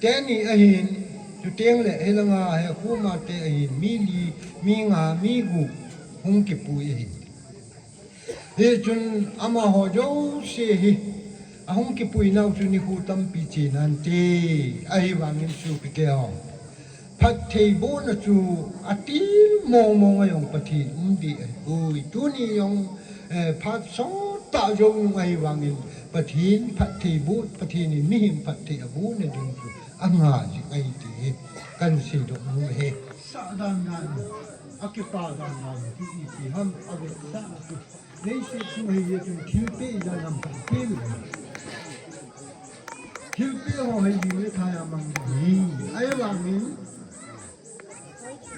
teni ahin, chuteng le hilanga hi khoma te ahin, mi li, mi nga, mi gup hung kipui ahin. Hichun amaho jouse hi ahung kipui nau chu nikho tampi che nante, ahivangin sopite ho, phatthei bohna chu atil mong mong a jong Pathen um ding ahi. Oi, tuni jong, eh, phat sot tah jou nung ahivangin Pathen phatthei boh, Pathen in mihem phatthei abohna ding chu angai jing ahi ti hi kahin seidoh nom ahi. Sahdan dan, akipa dan dan, ti ipi ham avetsah chu. Leiset chunga hi chun thilpeh ijat ham kahin peh u. Thilpeh ho hi jing le thai a mang ding ahi. Ahivangin,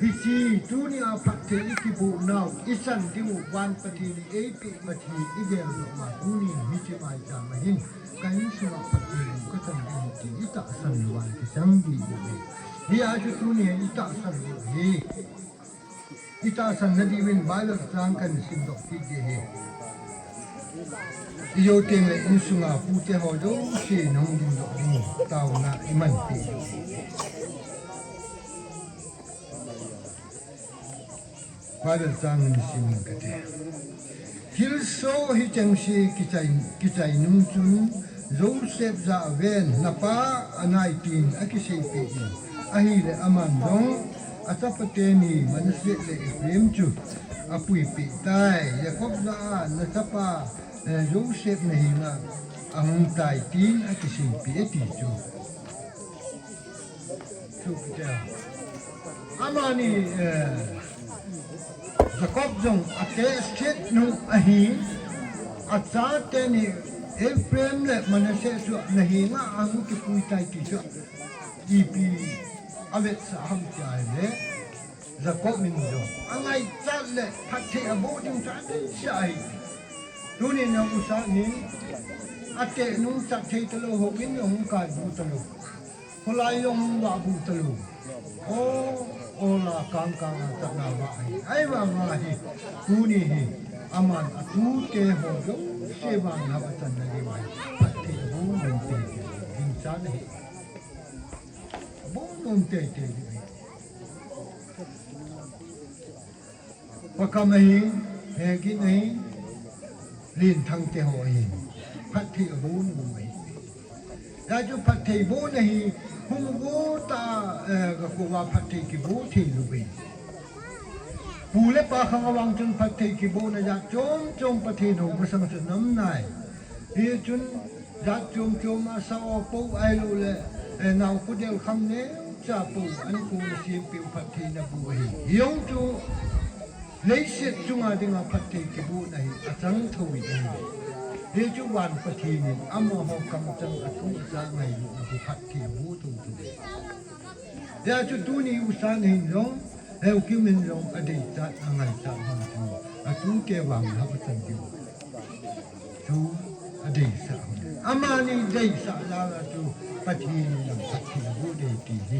hiche tuni a phatthei i kiboh nau, i chan diu van Pathen in eipeh phatthei i geldoh ma tuni hiche maicham a hin ka insunga phatthei ka chan diu ti i tahsan lou a kichang ding ahi. Hia chu tuni hi i tahsan lou ahi. I tahsan nadiuvin Bible chang kahin simdoh kit ding ahi. I jou teng le insunga pute ho jouse nahung dingdoh ding taona i manpeh diu. Bible chang in sim in kate. Thilsoh hi chengse kichai, kichai nung chun Joseph jah a ven, napa anai tin akiseipeh in. Ahile aman jong achapa teni Manasseh le Ephraim chu apuipeh tai. Jacob jah a nachapa, eh, Joseph nahenga ahung tai tin akiseipeh e ti chu. Sopite ho, amani, eh, Jacob jong ateh set nung ahi, achate ni Ephraim le Manasseh chu nahenga ahung kipui tai ti chu ipi avetsah ham ti ahile, Jacob in jong angaichat le phatthei aboh ding chu adeisah ahi. Tuni nang u Sat hin ateh nung chat thei talou, houin jong hung kai bu talou. Kholai jong hung vah bu talou. O, ola kang kang a chatna vah ahi. Ahivanga hi, tuni hi, aman atute ho jouse vang hap achan nadiu ahi. Phatthei aboh nom teitei, ginchat ahi. Aboh nom teitei ahi. Pakam ahin, Hegin ahin, Lenthang te ho ahin, phatthei aboh nom ahi. Hijeh chun phatthei bohna hi hung go ta, eh, gakoma phatthei kiboh thei lou ahi. Pu le pa khang avang chun phatthei kibohna jat chom chom Pathen hou masang chu nam nai. Hichun jat chom chom a sa-o po ahilou le, eh, nao kudel kham neocha po, an kona sempeh u phatthei naboh ahi. Hijong chu leiset chunga dinga phatthei kibohna hi achang thou ahi. Hichu van Pathen in amaho kamchang athu acha ngailutna hi phatthei aboh thou thou ahi. Hijeh chun tuni u San hin jong, Heukim in jong adeichat, angaichat hon chu, atute vang hap achan diu chu adeisah hon. Amani deisah jal a chu Pathen in jong phatthei aboh ding ti hi.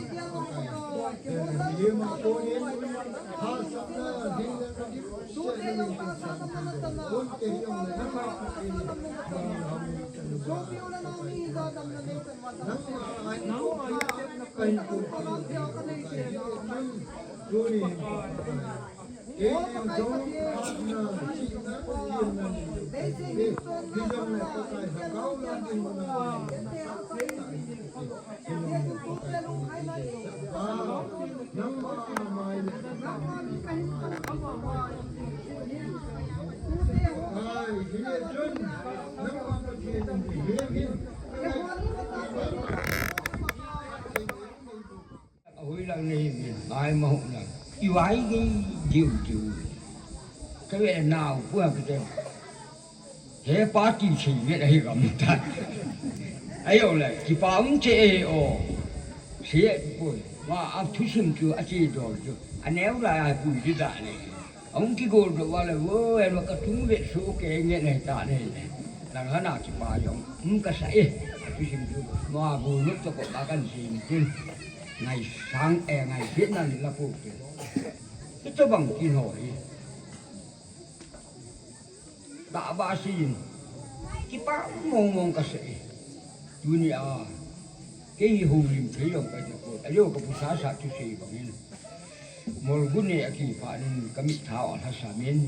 Ahui lang nei min, mai ma hu lang. I vai gei diu diu. Ka ve nau pu ha kite. He party chi ve ahi gam ta. Ayo le, kipa um che e o. Si e pu. Wa a thusim chu a chi do chu. A neu la a pu ji da le. Ahung kigol doh uva le, vo, en uva ka tung vet suh kei nge nei ta nei le. Nang hana kipa jong, um ka sa e. Thusim chu, ma bu nuk to ko ba kan sim tin. Ngaisang e, ngaisang nan la pu tin. Ito bang kin ho hi. Da ba sin. Kipa mong mong ka sa e. Tuni a. Kei hi houlim thei jong ka ti ko. Ajo ka pu sa sa thusei bang in. Molgun ne a kipah in ka mitthao a lhasam in,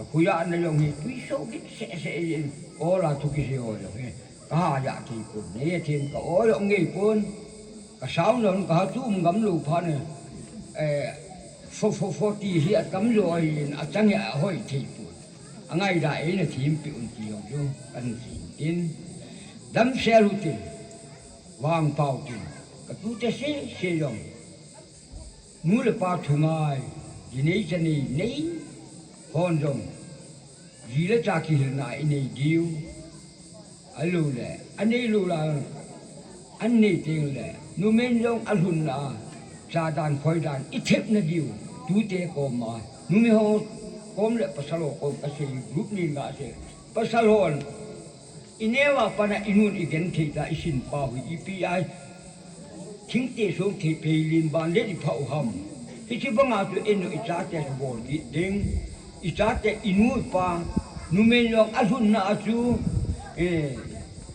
Khuya na jong hi tui so kit se se in, ola thu kisei ho jong hi. Ka ha ja thei pon, nei a thei ka o jong ngei pon. Ka sao jong ka ha tum gam lou pha ne. Eh, fo fo fo ti hi a tam jo a hin a chang hi a hoi thei pon. A ngai da ei na thim pi un ti jong chu kan thim tin. Dam se lu tin. Vang pau tin. Ka tu te se se jong. Nu le pa thu ngai, ji nei cha nei nei, hon jong, ji le cha kihilna i nei diu, a lo le, a nei lo la, an nei teng le, numei jong a lhunna, cha dan khoi dan, i thep na diu, tu te kom a, numei ho kom le pasal ho kom ka sei, group ni nga sei, pasal hon, I neo a pat a i nun i genthei ta i sin pa hui ipi ai. Thingte song thei pei lin ban le i phah u ham. Hichi banga chu eno i chate chu bol gih ding. I chate i nu i pa. Numei jong a lhunna a chu. Eh,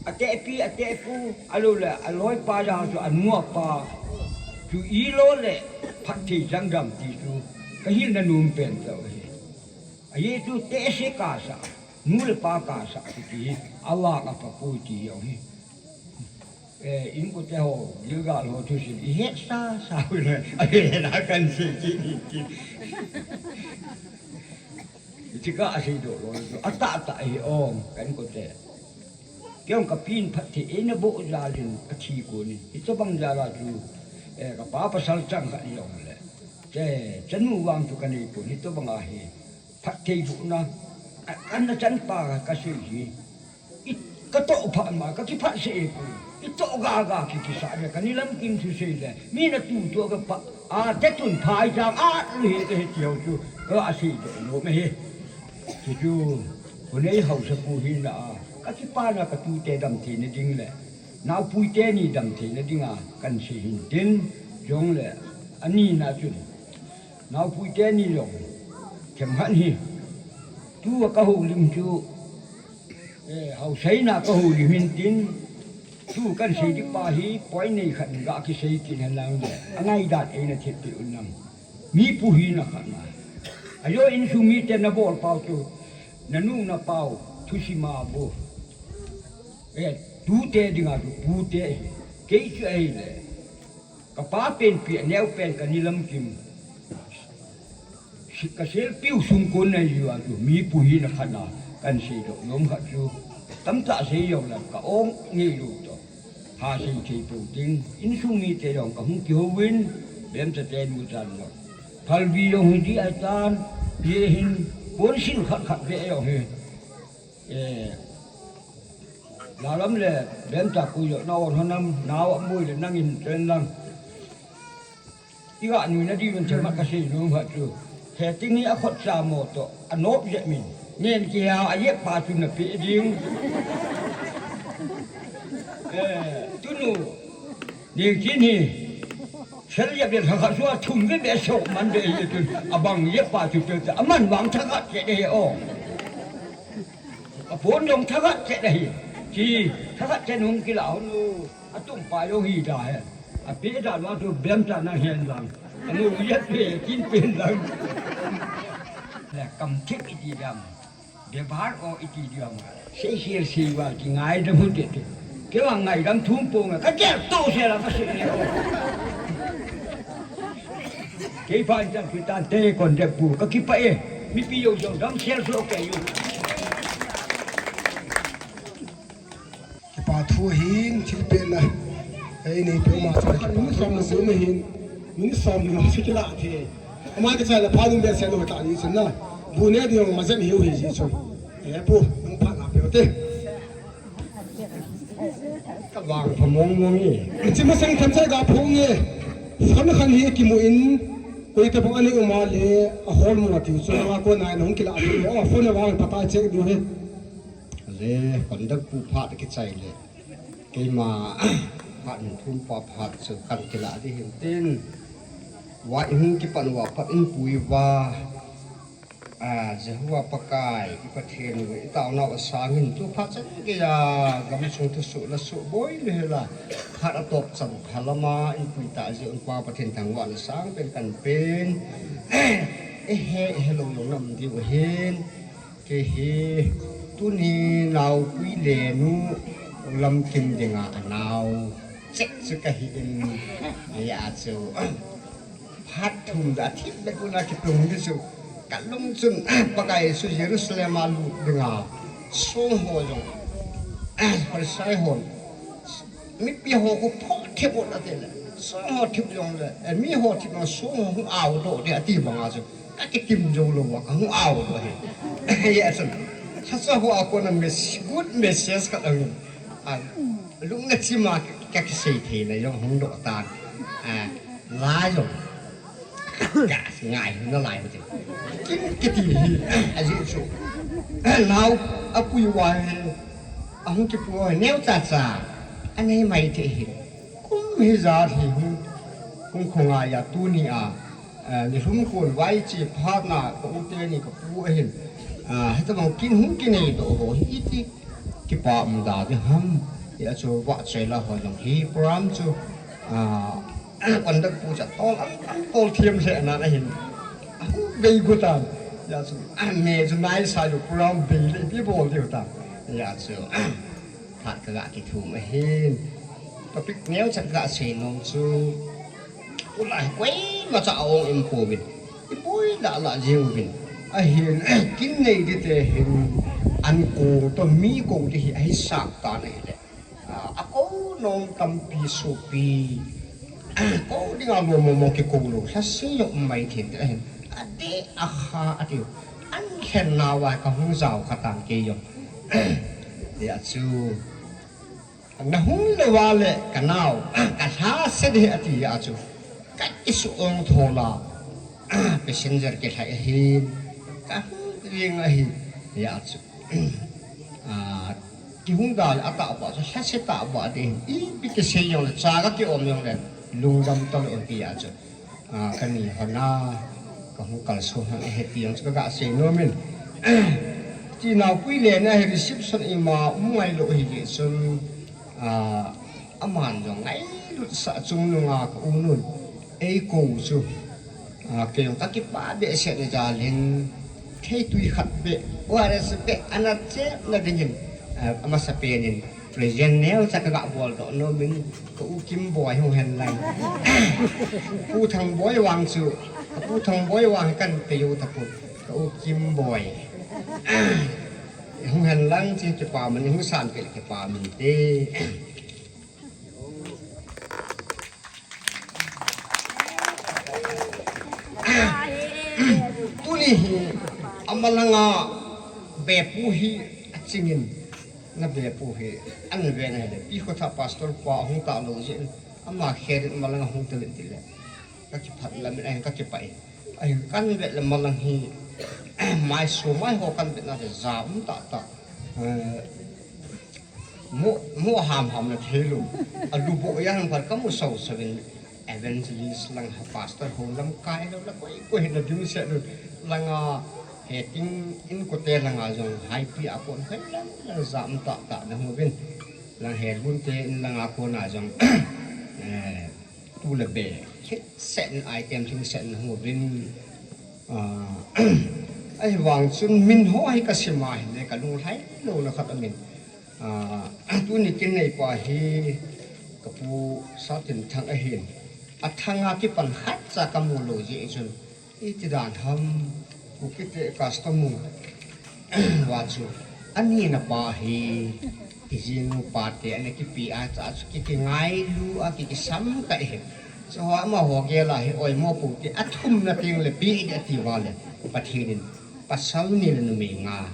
a tehpi, a tehpu, a lo le, a loi pa jong chu a nu a pa. Chu i lo le, phat thei jang dam ti chu. Ka hilna nom pen tau hi. A Jesu te se ka sa, nu le pa ka sa, ti ti, a vang a pa pui ti jong hi. Eh, inkote ho, Gilgal ho thusim, i het sa, sa hui le, a he na kan sei ti ni ti. Ti ka a sei doh lou, a tah tah hi ong, ka inkote. Kei jong ka pin phat thei, eina boh jal in, a thi kon in. Hitobang jal a chu, eh, ka pa pasal chang khat hi ong le. Che, chanu vang chu ka nei pon, hitobang a hi. Phattheibohna, a, ana chanpa ka sei hi. I, ka toh phat ma, ka kiphat seh e pu. I toh ga ga ki kisa le, ka ni lam kim thu sei le. Mi na tu tu ka pa, a, te tun phai jang, a, lu he, he ti ho chu. Ka a sei doh nom e he. Chu chu, ko nei hausa pu hi na a. Ka kipana ka tute dam thei na ding le. Naopui teni dam thei na ding a, kan sei hin tin, jong le. A ni na chun. Naopui teni jong, themkhat hi, tu a ka houlim chu, eh, hausaina ka houlim hin tin, tu kan sei ding pa hi, point nei khat ga kisei kin hen lang le, a ngaidan eina thep peh un lang. Mi pu hina khat na. A jo insung mite na bol pau chu, na nu na pau, thusim a bu. Eh, tute dinga chu, pute hi. Kei chu ahi le. Ka pa pen pi a neo pen ka ni lam kim. Si-, ka selpiu sung kon na jiu a chu mi pu hina khat na kan sei doh nom khat chu. Tamtah sei jong le ka ong ngei lou toh. Ha sei thei pou ding. Insung mite jong ka hung kihouvin. Bemcha te nu chan jong. Phalbi jong hi di a tan. Ye hin pon sil khat khat ve jong hi. Eh, Lalam le Bemcha ku jo na on honam, nao a mui le nangin chen lang. I ga nui na di un che ma ka sei nom khat chu. He ting hi a khot cha mo toh, a nop je min. Nen ki ha a ye pa chu na pe ding. Eh, tunu. Ning chin hi. Sel ye be tha khat chu a thum ve be so man be ye chu. A bang ye pa chu pe a man bang tha khat che de he o. A pon jong tha khat che da hi. Chi, tha khat che nung kila hon u. A tum pa jong hi da he. A pi da ma tu Bemcha na hen lang. A nu ye pe kin pen lang. Le kam thik i ti dam. Bebar o i ti dam. Sei sei sei wa ki ngai da mu te te. Kei vang ngai dam thum pong a, ka tel to se la ka se ne o. Kei pha in chan phi tan te kon de pu, ka kipah e. Mipi jo jong dam sel so ke ju. Kipah thu hin thil pe na. Ei nei pe ma sa kipah thu na se me hin. Min som ni se kila the. Ama ka cha la pha dum be se lo ta ni chun na. Bu ne di jong ma jam hiu hi ji chun. E pu, nang pha na pe te. Ka vang pha mong mong e. Chi masang tham chai ga phong e. Phone khat hi kimu in, koi tabang a nei um a le, a hol mu a ti chu, a ko nai na hung kila a ti, o, phone a vang pha ta check diu hi. Le, conduct pu phat kichai le. Keima, phat min thum pa phat chu kan kila di hin tin. Wa i hung kipan uva phat in pui uva. A, Jehovah Pakai, i Pathen u, i taonau a sang hin, tu phat chan geiya, gamsung thusoh la soh boi le hela, phat a top chan pha lama, i pui ta jeh un Pa Pathen thangvahna sang pen kan pen, i he, i he lou jong nam diu ahin, Kei hi tuni naopui le nu lamkim dinga anao cheh chu kahi in, hia chu phat thum da thip le kuna kitung di chu kalung chun Pakai Jesu Jerusalem a lut dinga song ho jong Pharisai hon mipi ho khu pho thip u ati le, song ho thip jongle, eh, mi ho thip jong song ho hung ao doh de ati banga chu, ka kitim jou lou a, ka hung ao doh hi. Hia chun, khacha ho a kona mes-, good message khat angin, a, lungna chima ka kisei theina jong hung doh tan. A, la jong ka ngai na lai mati. Kin kiti hi, ajeh chu, nao apui uva hi, ahung kipu uva hi, neocha cha anei mai thei hi. Kum hijat hi hung, kum khongai a tuni a, eh, nilhum kon vai che phatna ka u teni ka pu ahin, ah, hitabang kin hung kinei doh ho hi iti kipa um da di ham. Hia chu vahchoi la ho jong hi program chu, ah, conduct pu cha tol an, an tol thiam lheh nan ahin. Ahung bei gu tan. Hia chu, ah, me chu naisa jong program bei le ipi bol diu ta. Hia chu, ah, phat ka ga kithum ahin. Topic neocha ka ga sei nom chu, tulai koima cha a ong in pouvin, ipui lah lah jeng uvin. Ahin, kin nei di te hin, an kou toh mi kou di hi ahi sak tan ahile, ah, akou nom tampi sopi, kou dinga lom mong mong kikou lou lhase jong um mai thei in te ahin, adeh a kha atiu. An lhen nauva ka hung jao kha tan kei jong. Hia chu, na hung lou va le ka nao, ka lhase di ati a chu, ka kisuh ong thol a, passenger kilhai ahin, ka hung ring ahi. Hia chu, ah, kihung da le atahbeh chu lhase tahbeh di hin, ipi kisei jongle, cha ka kiom jongle, lungdam talou ti a chu, ah, kani hon a, ka hung kalson hon ahi ti jong chu ka ga sei nom in. Ti naopui le na hi reception ima um ngai lou hi jeh chun, ah, aman jong ngailut sah chungnung a ka u nun eikou chu, ah, kei jong ka kipah behseh na jal in, theitui khat beh, O R S beh, ana chep na ding in, ah, amasapen in, present neocha ka ga bol doh nom in, ka u Kimboi hung hen lang. Pu Thangboi vang chu, ka Pu Thangboi vang kan pe jou tapon, ka u Kimboi hung hen lang, chi kipa man, hung san pe kipa man te. Tuni hi, amalanga bepu hi achingin, na bepu hi, an ve na hile, pi khotha pastor pa hung ta lou jeh in, ama kher in amalanga hung ta lin ti le, ka kiphat lam in, ahin ka kipah in, ahin kan vet le malang hi, mai so mai ho kan vet na le ja um tah tah. Eh, Mo, mo ham ham na thei lou. Alu bo ya hang par ka mu sau savin evangelist lang ha pastor ho lamkai lou la koi koi na dim se lou. Langa he ting in kote langa jong hai pi a kon koi lang lang jam ta ta na hu vin. Lang he lun te in langa kona jong, eh, tu le be. Kit set in item thing set na hu vin. Ah, ahivang chun min ho hi ka sim a hile ka lunglhai lou na khat amin. Ah, tuni kin nei pa hi ka pu Satinthang ahin. Athanga kipan khat cha ka mu lou jeh chun, iti dan ham, Kuki te custom u va chu, ani na pa hi, kijinu pa te, ana kipe a cha chu, ki, kingailu a, ki, kisam ka hi. Chu ho ama ho gel a hi, oimo pu te, athum na teng le pe de ati va le, Pathen in, pasal ni le numei nga.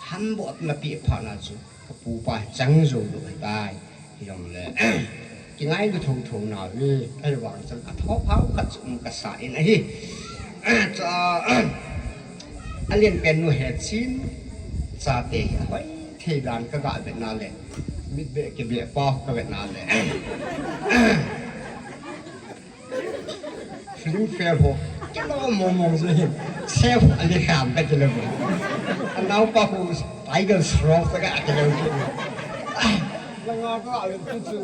Hambo na pi pha na chu, ka pu pa chang jou lou tai. Hi jong le, kingailu tho tho na ve, ahivang chun, atho phao khat chu um ka sa in ahi. Cha, alen pen nu he chin, cha te hi, hoi, thei dan ka ga vet na le, mit be ke be pa ka vet na le. Film fail ho. Kilo mo mo je hin. Chef Ali Khan ka kilo mo. Anau pa hu Tiger Shroff ka kilo mo. Langa ka le tu chu.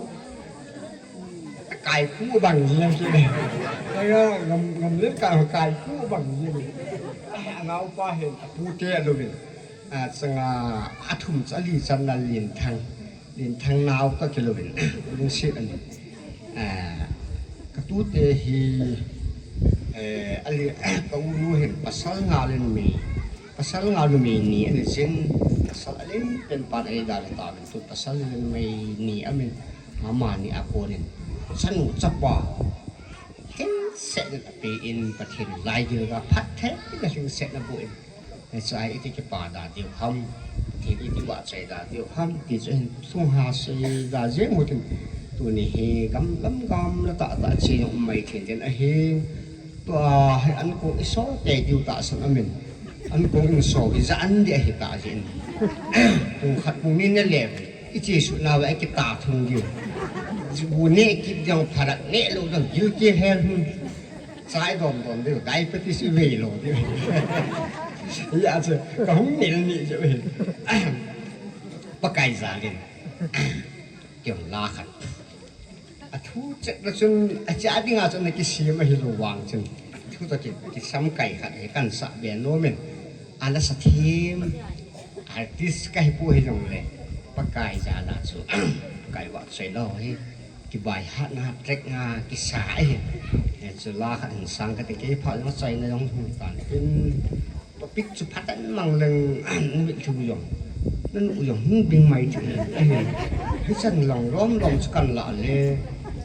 Kai pu bang je kilo. Langa ngam, ngam le ka kai pu bang je. Anau pa hin pu te lo bin. A, changa, a thum chu ali channa Linthang. Linthang nao toh kilouvin, lungset ahi. A, ka tute hi, eh, ali, ka unu hin pasal nga le numei, pasal nga numei ni ana jin, pasal alen pen pan eidalha tauvin, tu pasal le numei ni aumin, amani a konin chanu chapa lhingsetna apen, Pathen in laigil ga phattheina lhingsetna aboh in. Hiche a iti kipa da diu ham, Pathen iti vahchoi da diu ham, ti chu hin thunga sei da jeng u tin, tuni hi gam, gam, gamla tahtah che jong um mai thei in tin ahi. Tua hi ankong i so tei diu tahsan aumin, ankong in so hi jan ding ahi tah jeh in, pung khat pung ni na le uva i chesuh nauva i kita thung diu. Bu neh kit ding, pharak neh lou ding, gilkel hel hung. Cha i dom dom diu, diabetes i vei lou diu. Hijeh chun ka hung nel ni jeh u hi. Pakai jalin, kei la khat, a thu chetna chun, a cha dinga chun ana kisem ahilou vang chun, thu toh ki, kisamkai khat hi kahin sah be nom in. Ana sa them, artist kahi poi hijongle, Pakai jal a chu, Pakai vahchoi lou hi, kibaihatna, track nga kisa ahi. Hichu la khat hin sang kate, kei phat jong achaina jong hung tan tin, topic chu phat in mang leng, na mitlhi u jong, na nu u jong hung bing mai thei ahi. Hichan lang lom lom chu kahin lah le,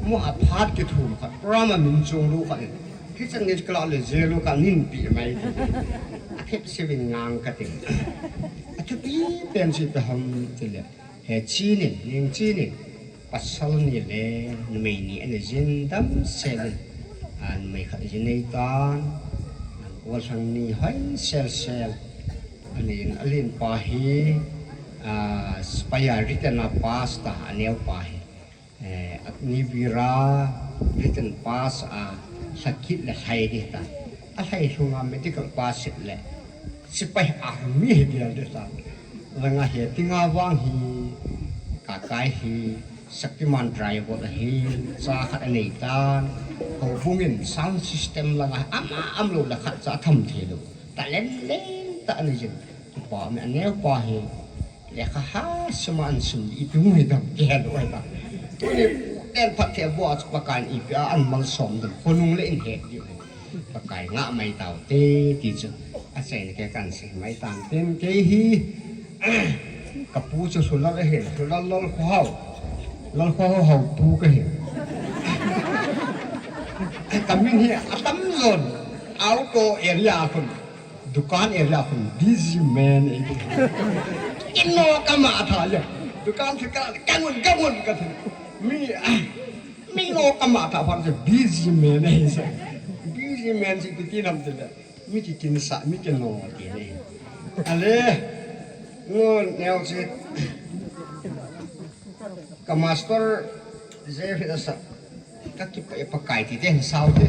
mo a phat kithum khat, program a min chunglou khat in, hichan gei chu kalah le, jeh lou kahin pe mai thei. Athep seuvin ngang kate. Athupi pen chu ipi ham tile, he Chinin, Nengchinin, pasal ni le numei ni ana jin, damsel in, a, numei khat ji nei tan, a, golhang ni hoi sel sel ana jin, alen pa hi, a, sepai a written a pass ta, aneo pa hi, eh, Agniveer a written pass a, lhakit le lhai ding ta. Alhai lhunga medical pass le sepai, army hi gel ding ta. Langa hi, tinga vang hi, Kakai hi, Shaktiman driver ahi, cha khat anei tan, houbung in sound system langa ama umlou le khat cha atham thei lou. Talent lentah ana jin. Kipa um e, aneo pa hi lekha ha sima ahin sim, ipi hung hi dam, kihel lou ahi ta. Tuni len phatthei aboh a chu Pakai in ipi a ahin malsom dam, khonung le in het diu ahi. Pakai ngah mai taute, ti chu achaina kei kahin sei mai tan tin, kei hi, ka pu chu Lhulal ahin, Lhulal Lalkhohao, Lalkhohao hopu kahi. Ka min hi atamjon, auto area a khun, dukan area a khun, busy man ahi. Kino kama tha le, dukan se ka, kangun, kangun kati. Mi, mi no kama tha phat le busy man ahi sa. Busy man chu ipi ti nam tile, mi kikinsa, mi kino ti ahi. Ale, ngo neo che. Ka master Jeffrey asa, ka kipah e Pakai ti te hin sao te.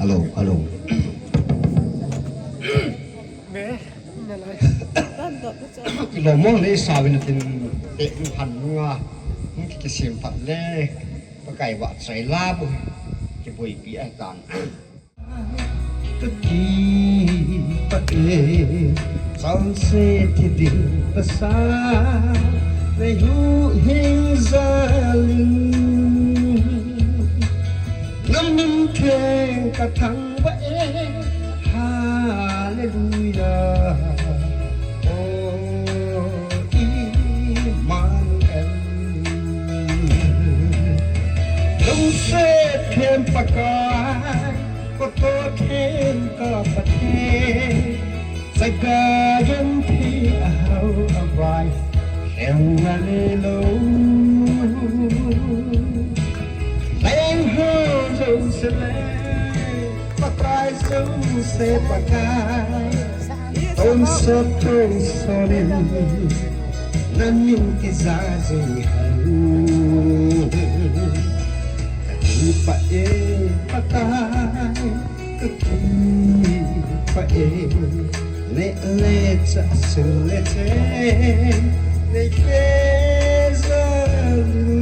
Hello, hello. Kilom mong le sao in tin te han nga. Ki, kisem phat le Pakai vahchoi la bu. Kiboipi ahi tan. Ka kipah e, chonset thi ding pasal, nei huhhing jal in. Na min theng ka thangvah e, Hallelujah. O Immanuel. Lungset them Pakai, kotto them ka Pathen, chaga genthei a hao a vai, lhem na neilou. Leng ho jouse le, Pakai jouse Pakai, tonsot tonsot in, na min kija jing hen. Ka kipah e Pakai, ka kipah e, neh le chah, sil le cheng, nei kei jal in.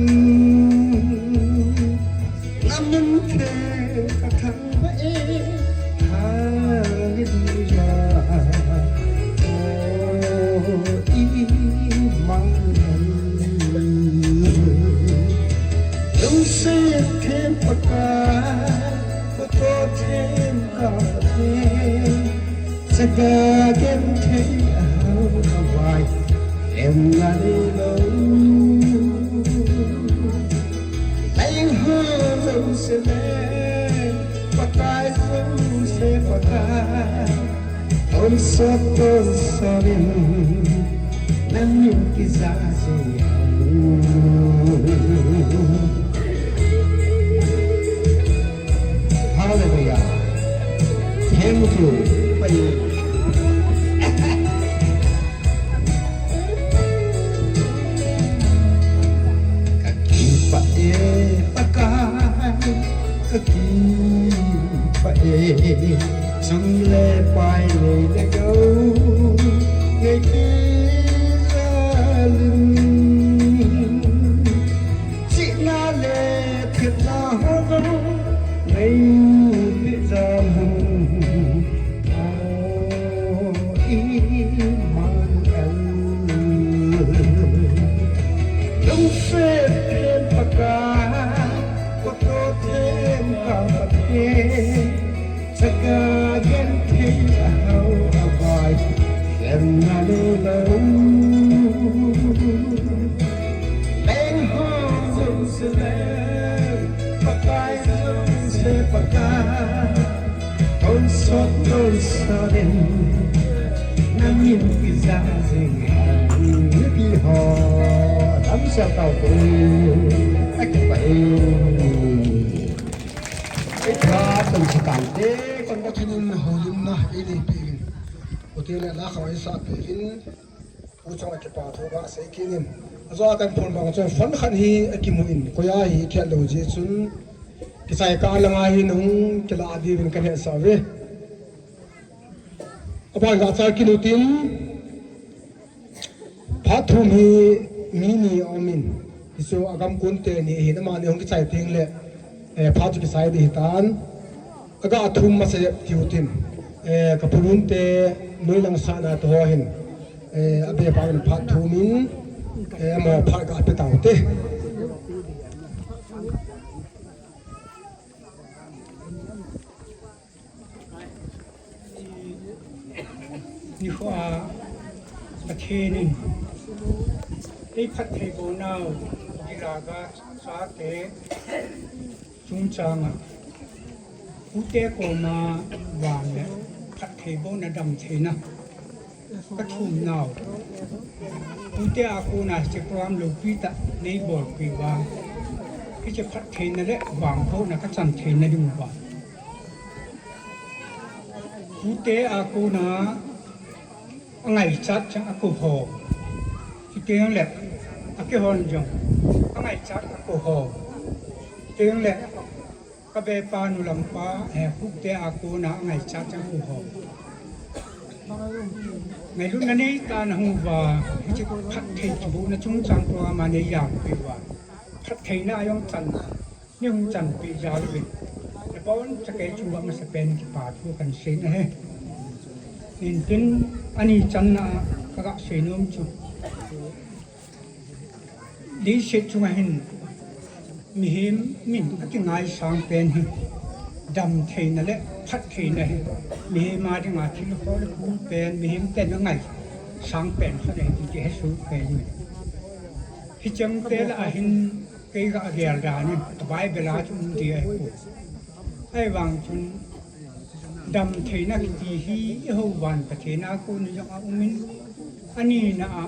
Na min theng ka thangvah e, Hallelujah. Ka genthei a hao a vai, em na le lo. Leng ho jouse le, Pakai jouse Pakai. Tonsot tonsot in, na min kija jing. Hallelujah. Thank you. Pai. Ka kipah e, Pakai, ka kipah e. Sum le pai, nei le gou, nei kija lin. Chihna le thepna ho jong nei pe jal un. O Immanuel. Lungset them Pakai, ka toh them ka Pathen. Ka genthei a hao a vai, em na le lo. Leng ho jouse le, Pakai jouse Pakai. Tonsot tonsot in, na min kija jing. Mipi ho, damsel taute. Akipah e. Ei pha tonsot taute. Kon ka thinin holimna ei nei peh in. Ute le la kha ei sa peh in. U chunga kipa thu kasei kit in. Ajou a kahin phon bang chun phone khat hi akimu in, koi a hi kihet lou jeh chun, kichai kah langa hin hung kila diuvin kahin hetsah uve. Aban gachal kit utin, phat thum hi mi ni aum in, hichu agam kon teni ahin, amani hung kichai teng le, eh, phat chu kichai ding ahitan. Aga thum masa jep tiu tin, eh, ka pulun te, noilang sahna te ho hin, eh, abe pa in phat thum in, eh, amaho phat ga pe taute. Nikho a Pathen in ei phatthei bohnau, gilou a chate chungchang a, ute koma vang le phatthei bohna damtheina ka thum nau. Ute a kona hiche program loupi tah nei bolpi uva, hiche phattheina le vangbohna ka chan theina ding uva, ute a kona angaichat chang a kou ho. Chuteng le, akihon jong angaichat a kou ho. Chuteng le, ka bepa nu lampa, eh, Kukte a kona angaichat chang a kou ho. Ngailutna neitah in ahung uva, hiche phatthei kibohna chungchang program a nei jalpi uva, phattheina a jong chan nei hung chanpeh jal uvin, nabonchauva kei chunga masapen kipa thu kahin sei ahi. Hintin, ani channa a kaga sei nom chu, leiset chunga hin mihem min akingaisang pen hi damtheina le phattheina hi mihem a dinga thil hol pen, mihem ten angaisang pen khat ahi ti hesoh pen ahi. Hicheng te lah a hin kei kagel dan in, ka Bible a chu um ding ahi poi. Ahivang chun, damtheina kiti hi eiho van Pathen a kona jong aum in, anina a,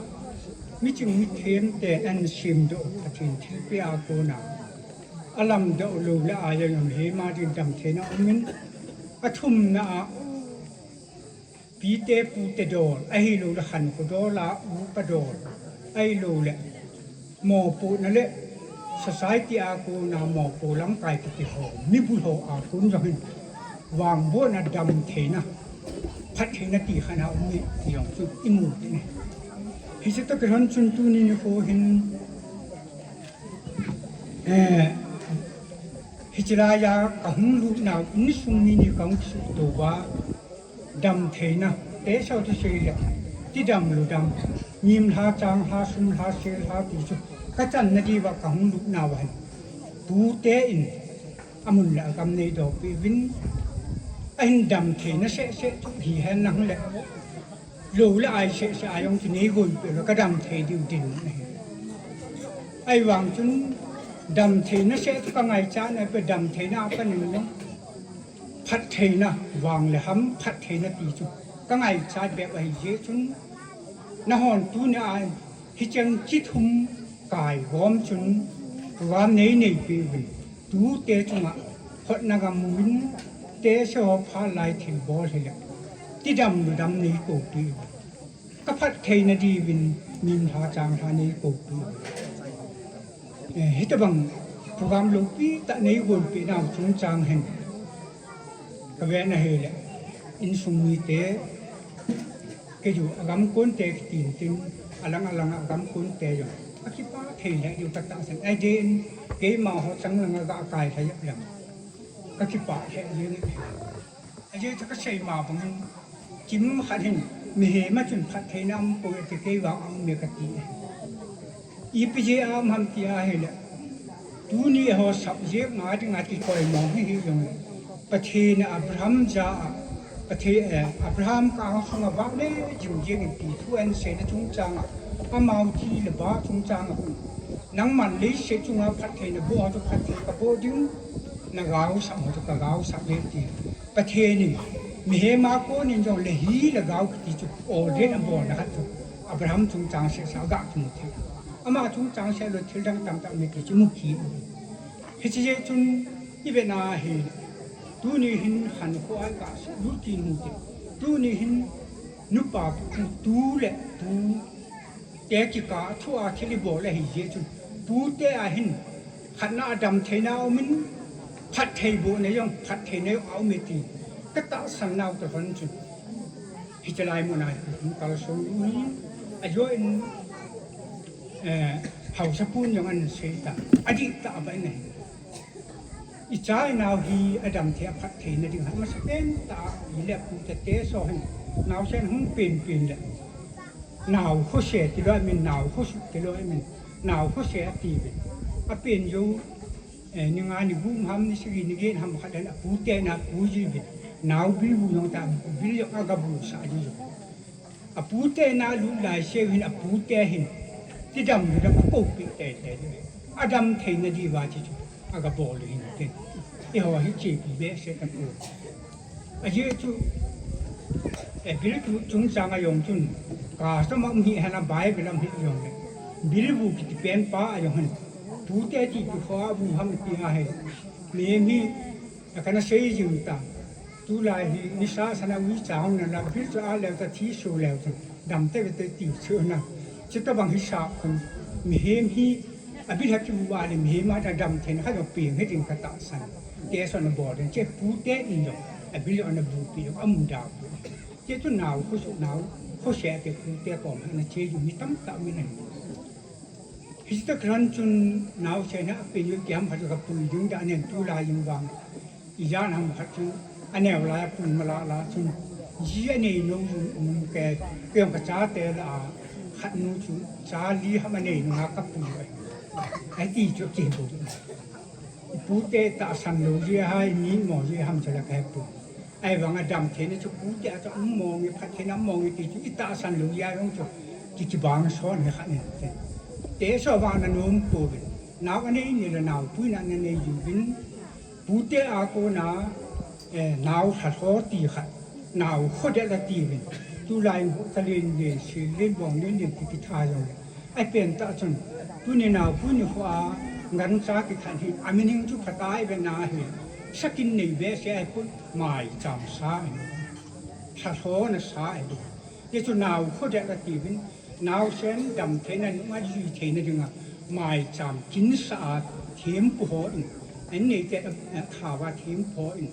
miching mithem ten ahin semdoh Pathen thilpeh a kona, alamdoh lou le a jong mihem a ding damtheina um in, athumna a, pite pute dol, ahilouleh khankho dol a upa dol, ahilouleh mopohna le society a kona mopo lamkai kiti ho, mibul ho a kon jong hin vangbohna, damtheina, phattheina ti khat a um e ti jong chu imu tin e. Hiche toh kilhon chun tuni nikho hin, eh, hiche laiya kahung lutnau, ni sung ni ni kahung kisuhto uva, damtheina, te sao ti sei le, tidam ludam, nim lha, chang lha, sum lha, sel lha ti chu, kachanna diuva kahung lutnau ahin, tute in, amun le agam neidohpeh uvin, Ahin damtheina sehseh chu hi hen lang le, lou le ai sehseh a jong chu nei gon peh le ka damthei diu din ahi. Ahivang chun damtheina seh chu ka ngaichat na pe damtheina a ka ning jong phattheina vang le ham phattheina ti chu ka ngaichat bep ahi jeh chun nahon tunia hicheng chi thum kai gom chun program nei neipeuvin tute chunga hotna gam uvin tese ho phat lai thilbol hile tidam ludam nei koupi uvin ka phattheina diuvin min lha chang lha nei koupi uvin. Eh, hitabang program loupi tah nei gonpeh nau chungchang hin ka ven ahile insung mite kei chu agam konte kitin tin alang alang agam konte jong akipah thei lheh diu ka tahsan ahi jeh in keima ho chang langa ga kai lheh jep leng ka kipah lheh jeng e. Ajeh chu ka sei ma bangin kim khat hin mihem a chun phattheina um poi ati kei vang a um e ka ti e. Ipi jeh a um ham ti ahile tuni eiho sap jep nga dinga kikoimong hi hi jongle Pathen in Abraham jah a Pathen, eh, Abraham kang sunga vah le jing jeng in ti thu ahin seina chungchang a amau thi le bah chungchang a nangman leiset chunga phattheina boh ho chu phatthei ka boh ding, na gaosap ho chu ka gaosap ding ti. Pathen in mihem a kon in jongle hi le gao kiti chu ordain abolna khat chu Abraham chungchang seh sa ga kimu thei. Ama chungchang seh lou thil dang tamtah um e ti chu mu kit. Hiche jeh chun i vet na hi tuni hin khankho a i kah lut kit u hite. Tuni hin nupa pu tu le pu te kikah a thu a thil i bol ahi jeh chun pute a hin khatna a damtheina a um in phatthei bohna jong phattheina jong a um e ti ka tahsan nau toh lhon chun hiche lai mun a hi hung kalson u hi ajoh in, eh, haosa pun jong ahin sei ta adihtah a va in ahi. I cha i nao hi adamthei aphattheina ding a masapen tah a i le pu te te so hin naosen hung penpen le nao khose tilou amin nao khosuh tilou amin nao khose atiuvin apen jou, eh, ni nga ni gup ham ni sagi ni get ham khat le apute na pu jiuvin nao bil bu jong ta bil jong aga bu sa ji jong. Apute na lut lai seu hin apute hin tidam ludam akoupeh teitei diu. Adamtheina diuva hiche chu aga bol u hin tin. Eiho hi chepi behseh tapoi. Ajeh chu, eh, bil tu chungchang a jong chun custom a um hi hen a Bible a um hi jongle bil bu kiti pen pa a jong hin pute ti tu kho a bu ham ti ahi. Mihem hi Akana sei jing ta. Tulai hi nisa sana ui cha hung na la bil chu a leu ta thi su leu chu dam te te ti chu na. Chutobang hisap khun mihem hi abil ha kimu va le mihem a damtheina kha jong peng hi ding ka tahsan. Te so na bol den che pute in jong abil jong ana bupi jong amu da pu. Che chu nao khosuh nao khose te pute kom ana che jing mi tamtah um in ahi. Hiche tah khan chun naosen a peng u kiam khat chu kapui ding dan ahi tulai jing vang. Ijat ham khat chu aneo lai a pui ma la la chun ji anei nom jong um ke, kei jong ka chate lah a khat nu chu cha li ham anei nunga kapui u ahi. Ahi ti chu kibol. I pute tahsan lou jeh ham, i nitmo jeh ham chule kahe poi. Ahivang a damtheina chu pute a chu um mong e, phattheina um mong e ti chu i tahsan lou jeh jong chu ki, kibang son hi khat ahi. Te so vang na nom pouvin. Nao anei ni le naopuina na nei uvin. Pute a kona, eh, nao lhatho ti khat. Nao khodet la tiuvin. Tulai in bu ka len len, sil len, bong len len ti kitha jong le. Apen tah chun, tuni naopu ni kho a, gancha kithat hi, a meaning chu phatah a i vet na hi, sakin nei behseh ahipon, maicham sa ahi, lhatho na sa ahi. Hichu nao khodet atiuvin, naosen damtheina, nunga jui theina dinga, maicham kinsa a thempu ho in, an neite a, a thao a thempu ho in,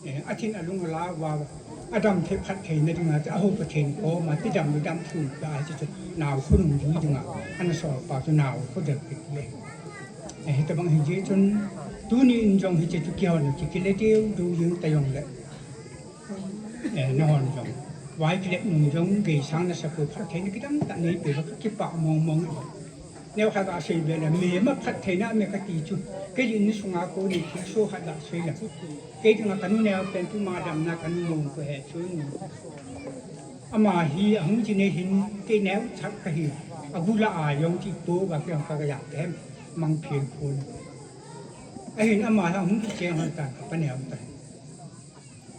Eh, athin alung ala uva, adamthei phattheina dinga chu, aho Pathen koma, tidam ludam thum ta, hiche chu, nao khonung jui dinga, ana sol pa chu nao khodet kiti ahi. Eh, hitobang hijeh chun, tuni in jong hiche chu kihon, ki, kile deu, deu jing ta jong le. Eh, nahon jong. Vai kile nung jong, geisang nasa poi phattheina kidang tah nei peh uva, ka kipah mong mong. Neo khat a sei be le, mi ma phattheina me kati chu. Kei in sunga ko ni thu so khat la sei la. Kei dinga kanu neo pen tu ma dam na kanu mo ko he chu ni. Ama hi ahung chi ne hin kei neo chat ka hi. Agu la a yong chi to ba ke ka ya tem mang phil phun. Ahin ama ha hung chi cheng han ta ka pa neo ta.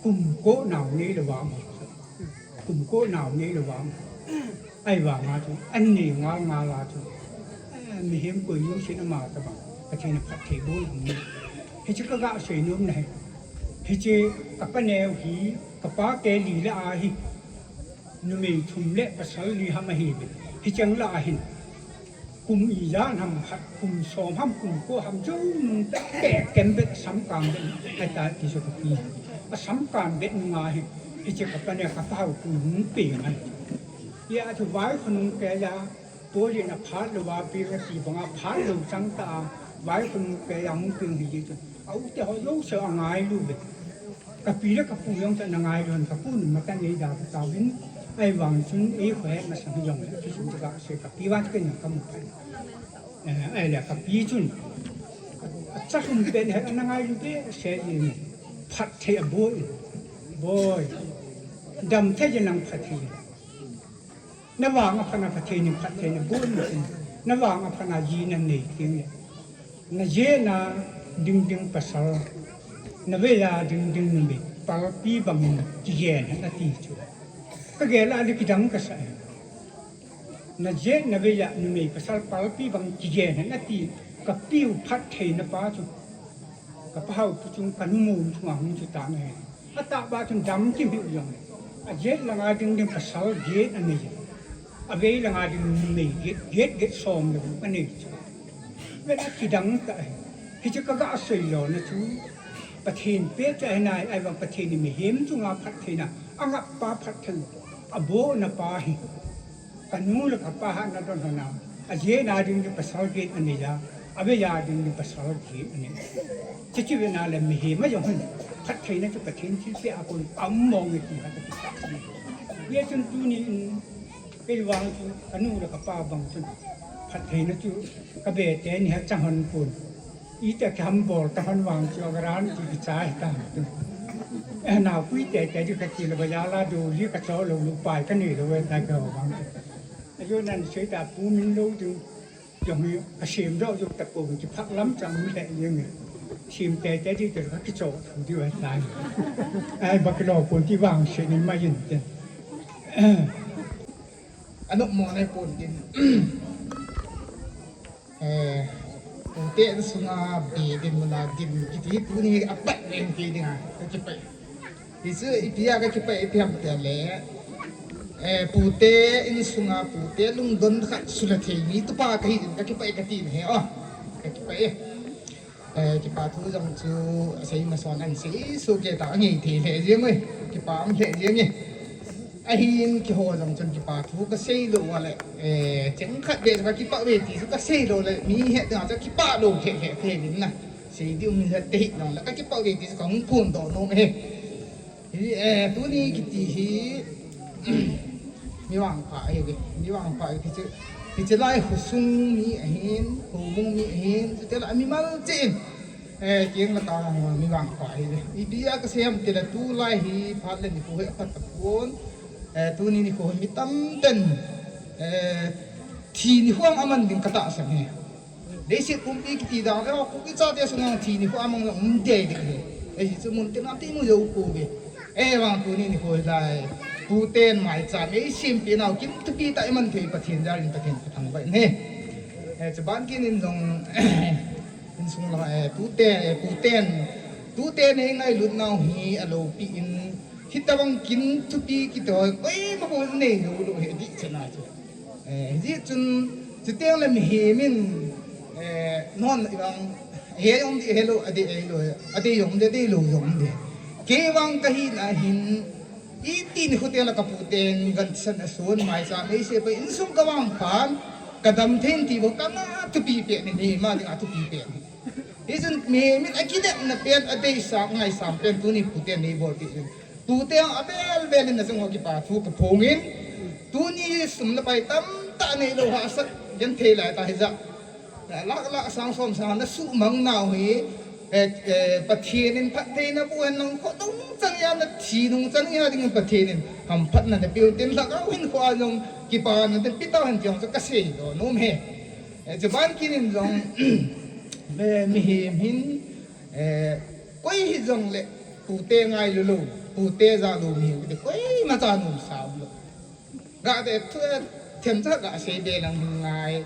Kum ko nau nei le vang. Kum ko nau nei le vang. Ahivanga chu, an nei ngal ngal a chu. Eh, mihem koi jousen ama tabang. Pathen in phatthei bol hung ni. Hiche ka ga sei nom na hi. Hiche ka pa neo hi, ka pa te li le a hi. Numei thum le pasal li ham ahi ve. Hicheng la a hin. Kum ijat ham khat, kum som ham, kum ko ham, jou nung pet pet kem pet asam kan pet, ahi ta ti chu ka pi. Asam kan pet nunga hi, hiche ka pa neo ka pa hau kum hung pe ngai. Hia chu vai khonung keiya, tolin aphat louva pe ngai ti banga phat lou chang ta a, vai khonung keiya hung pe hi ti chu. A u te ho jouse angailu ve. Ka pi le ka pu jong chu ana ngailu, ka pu nung ma ka nei da ka tauvin. Ahivang chun ei kho he masang jong le, ki sun ka se ka pi vang chu ka mu phat. Eh, ahile ka pi chun. Acha hum pen he ana ngailu ve se ni. Phatthei a boi. Boi. Dam thei je nang phatthei. Na vang a phatna Pathen in phattheina bol in, na vang a phatna ji na nei teng le, na jeh na ding ding pasal, na vei a ding ding numei, palpi bangin kijen hen ati chu. Ka gel a le kidang ka sa e. Na jeh na vei a numei pasal palpi bang kijen hen ati, ka piu phattheina pa chu. Ka pa hau pu chung ka nu mo chung a hung chu ta na he. Atah ba chun dam kim hi u jong. A jet langa ding ding pasal get anei. A vei langa ding numei get, get, get som le anei chu. Ve na kidang ta hi. Hiche ka ga sei lo na chu. Pathen pe cha hi nai, ahivang Pathen in mihem chunga phattheina. Angap pa phatthei. Abona pa hi. Ka nu le ka pa hatna don hona. A jeh na ding ding pasal get anei a. A vei a ding ding pasal get anei. Chuche ve na le mihem a jong hin. Phattheina chu Pathen thilpeh a kon a um mong e ti ha ka ti. Ve chun tuni in kei vang chu ka nu le ka pa bang chun. Phattheina chu ka be te ni ha chang hon pon. Ita kiham bol ta hon vang chu a garan chu kichai ta tu. Eh, nau pui te te di ka ti le ba ya la do li ka cho lo lu pai ka ni lo ve ta ka vang. Ajo nan sei ta pu min lo du. Jong hi ka sem do jo ta ko ki phak lam chang le yeng. Sem te te di te ka ki cho thu di ve ta. Ai ba ki lo ko ti vang se ni ma yin te. Ano mo ne pon din. Eh, pute insunga be din muna din kiti tuni apat len kei dinga, ka kipah. Hichu ipi a ka kipah ipi ham tile. Eh, pute insunga pute lungdon khat sula thei mi tupa kahi din ka kipah kati ne he, oh. Ka kipah e. Eh, kipa thu jong chu asei mason an sei su ke ta ngai thei le jeng e. Kipa ang le jeng e. Ahin keiho jong chun kipa thu ka sei lou a le, eh, cheng khat ve ka kipah ve ti chu ka sei lou le, mi het ding a chu kipah lou he he he vin na. Sei diu mi het te hi nang le ka kipah ve ti chu ka hung phon doh nom e. Hi, eh, tuni kiti hi, mi vangpha ahi ve, mi vangpha ahi ve, hiche, hiche lai khosung mi ahin, houbung mi ahin, chutile mimal cheh in. Eh, keng le tang mi vangpha ahi ve. Ipi a ka sei ham tile tulai hi phat le nikho hi aphat tapon. Eh, tuni nikho hi mi tamtah in, eh, thi nikho aman ding ka tahsan e. Leiset pumpi kiti dan le, Kuki chate sunga thi nikho amang um ding ding e. Eh, hichu mun tin a ti mu jou pou ve. Eh, vang tuni nikho lai. Tuten maicham eisem pi nau kin thupi tah iman thei Pathen jal in Pathen ka thangvah in e. Eh, chuban kin in jong Insung langa, eh, tute, eh, puten, tuten ei ngailut nau hi alopi in, hitabang kin thupi kiti ho, koima bou nei lou lou hi dih chana chu. Eh, hijeh chun, chuteng le mihem in, eh, non ibang, he jong dih, he lou, adih, he lou, adih jong dih, adih lou jong dih. Kei vang kahina hin, Iti nikho teng le ka puten gancha san ason, maicham eisem pai, insung ka vangphan, ka dam thei in ti bou, ka nga thupi pen in, mi ma dinga thupi pen. Hichun mi, mi akinepna pen, adeisah, ngaisang pen, tuni puten nei bol pi in. Tuten abel bel in nachung ho kipa thu ka phong in, tuni sum le pai tamtah nei lou hahsat, genthei lai ta hija. Lak lak sang som sang na suhmang nau hi, eh, eh, Pathen in phattheina boh hen lang, kho nungchan a na thi nungchan a ding Pathen in hamphatna napeu tin, lhagao hinkho a jong kipana napeu tau hen ti jong chu kasei nom e. Eh, chuban kit in jong, eh, mihem hin, eh, koi hijongle, pute ngailu lou, pute jalou mihem kiti koimacha nomsa umlou. Gah te thu, eh, themcha gah sei be lang hin ngai,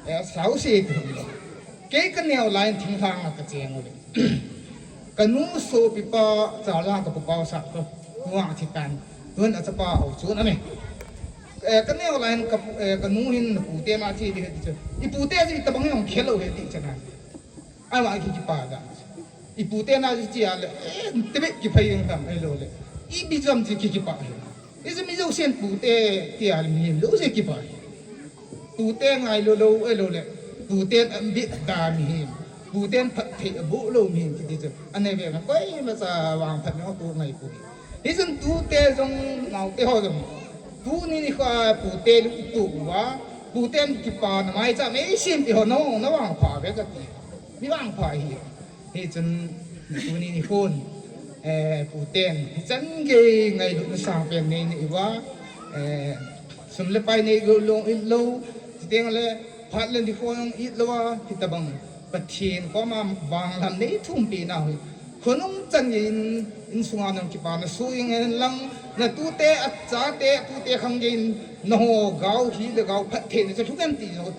eh, sao se tu. Kei kaneo lai in thinglhang a kacheng uve. Kanu sopipa, chalanga kapupa u sah ko. Nuang thi tan. Tun achapa ho chun ame. Eh, kaneo lai in ka, eh, kanu hin pute na thi di he ti chu. I pute chu itobang jong khel lou he ti chana. Ama kikipa da. I pute na chu chi a le, eh, tebe kiphai jong tam, ahilou le. Ipi jam chu kikipa he. Ijeh inem jousen pute tia le mihem jouse kipa. Pute ngailu lou, ahilou le, puten ambit da mihem, puten phatthei aboh lou mihem kiti chu anei ve na, koimacha vangphat neo tu ngai poi. Hichun tute jong, naote ho jong, tuni nikho a pute lungtup uva, puten kipana maicham eisem ti ho, na vangpha ve kati. Mi vangpha hi. Hichun tuni nikhon, eh, puten hichan gei ngailutna sangpen nei nei uva, eh, sum le pai nei lou, lou, it lou, chuteng le phat le nikho jong it lou a, hitobang Pathen koma vanglam nei thumpi nau hi, kho nungchan gei in, insunga nang kipana soh jeng hen lang, na tute, achate, atute khang gei in, naho gao hi le gao phattheina chu lhung hen ti jong,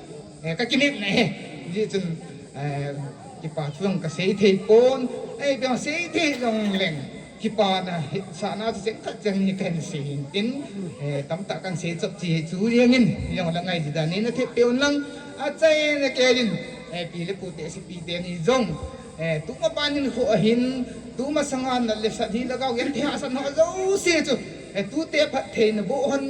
eh, kakinepna ahi. Hijeh chun, eh, kipa thu jong kasei thei pon, eh, ipi jong sei thei jong leng, kipana hetsahna chu cheng khat cheng ni kahin sei hin tin, eh, tamtah kahin sei chop chi hi chu jeng in, jong la ngai di dan in na thep pe un lang, achaina kei in, eh, pi le pu te, sipi teni jong, eh, tuma ban in kho ahin, tuma sanga nat le sat hi lhagao genthei hahsatna ho jouse chu, eh, tute phattheina boh hon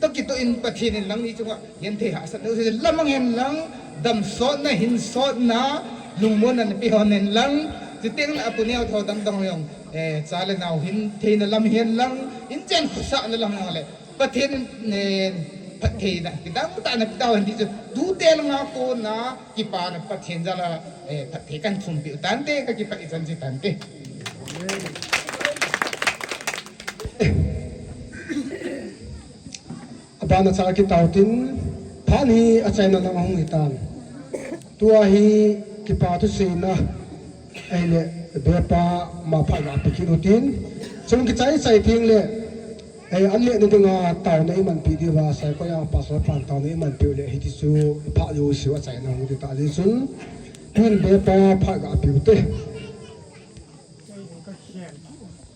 toh kitoh in Pathen in nangni chunga genthei hahsatna jouse chu lamang hen lang, damsotna, hinsotna, lungmonna napeh hon hen lang, chuteng le apu neo tho dang dang jong, eh, cha le nao hintheina lam hen lang, inchen khosahna lam hen le, Pathen in, eh, phattheina kidang tah napeh tau hen ti chu, tute langa kona kipana Pathen jal a, eh, phatthei kahin thumpi u tante, kakipah ichan chu tante. Abana cha kit tau tin, phat hi achaina lang ahung hitan. Tua hi kipa thuseina, ahile bepa ma phat ga pe kit u tin. Chun kichai chai teng le, eh, an le na dinga taona imanpi diuva, Saikot a Pastor pan taona imanpi u le, hiti chu phat jouseu achaina hung hita jeh chun, tun bepa phat ga pe u te.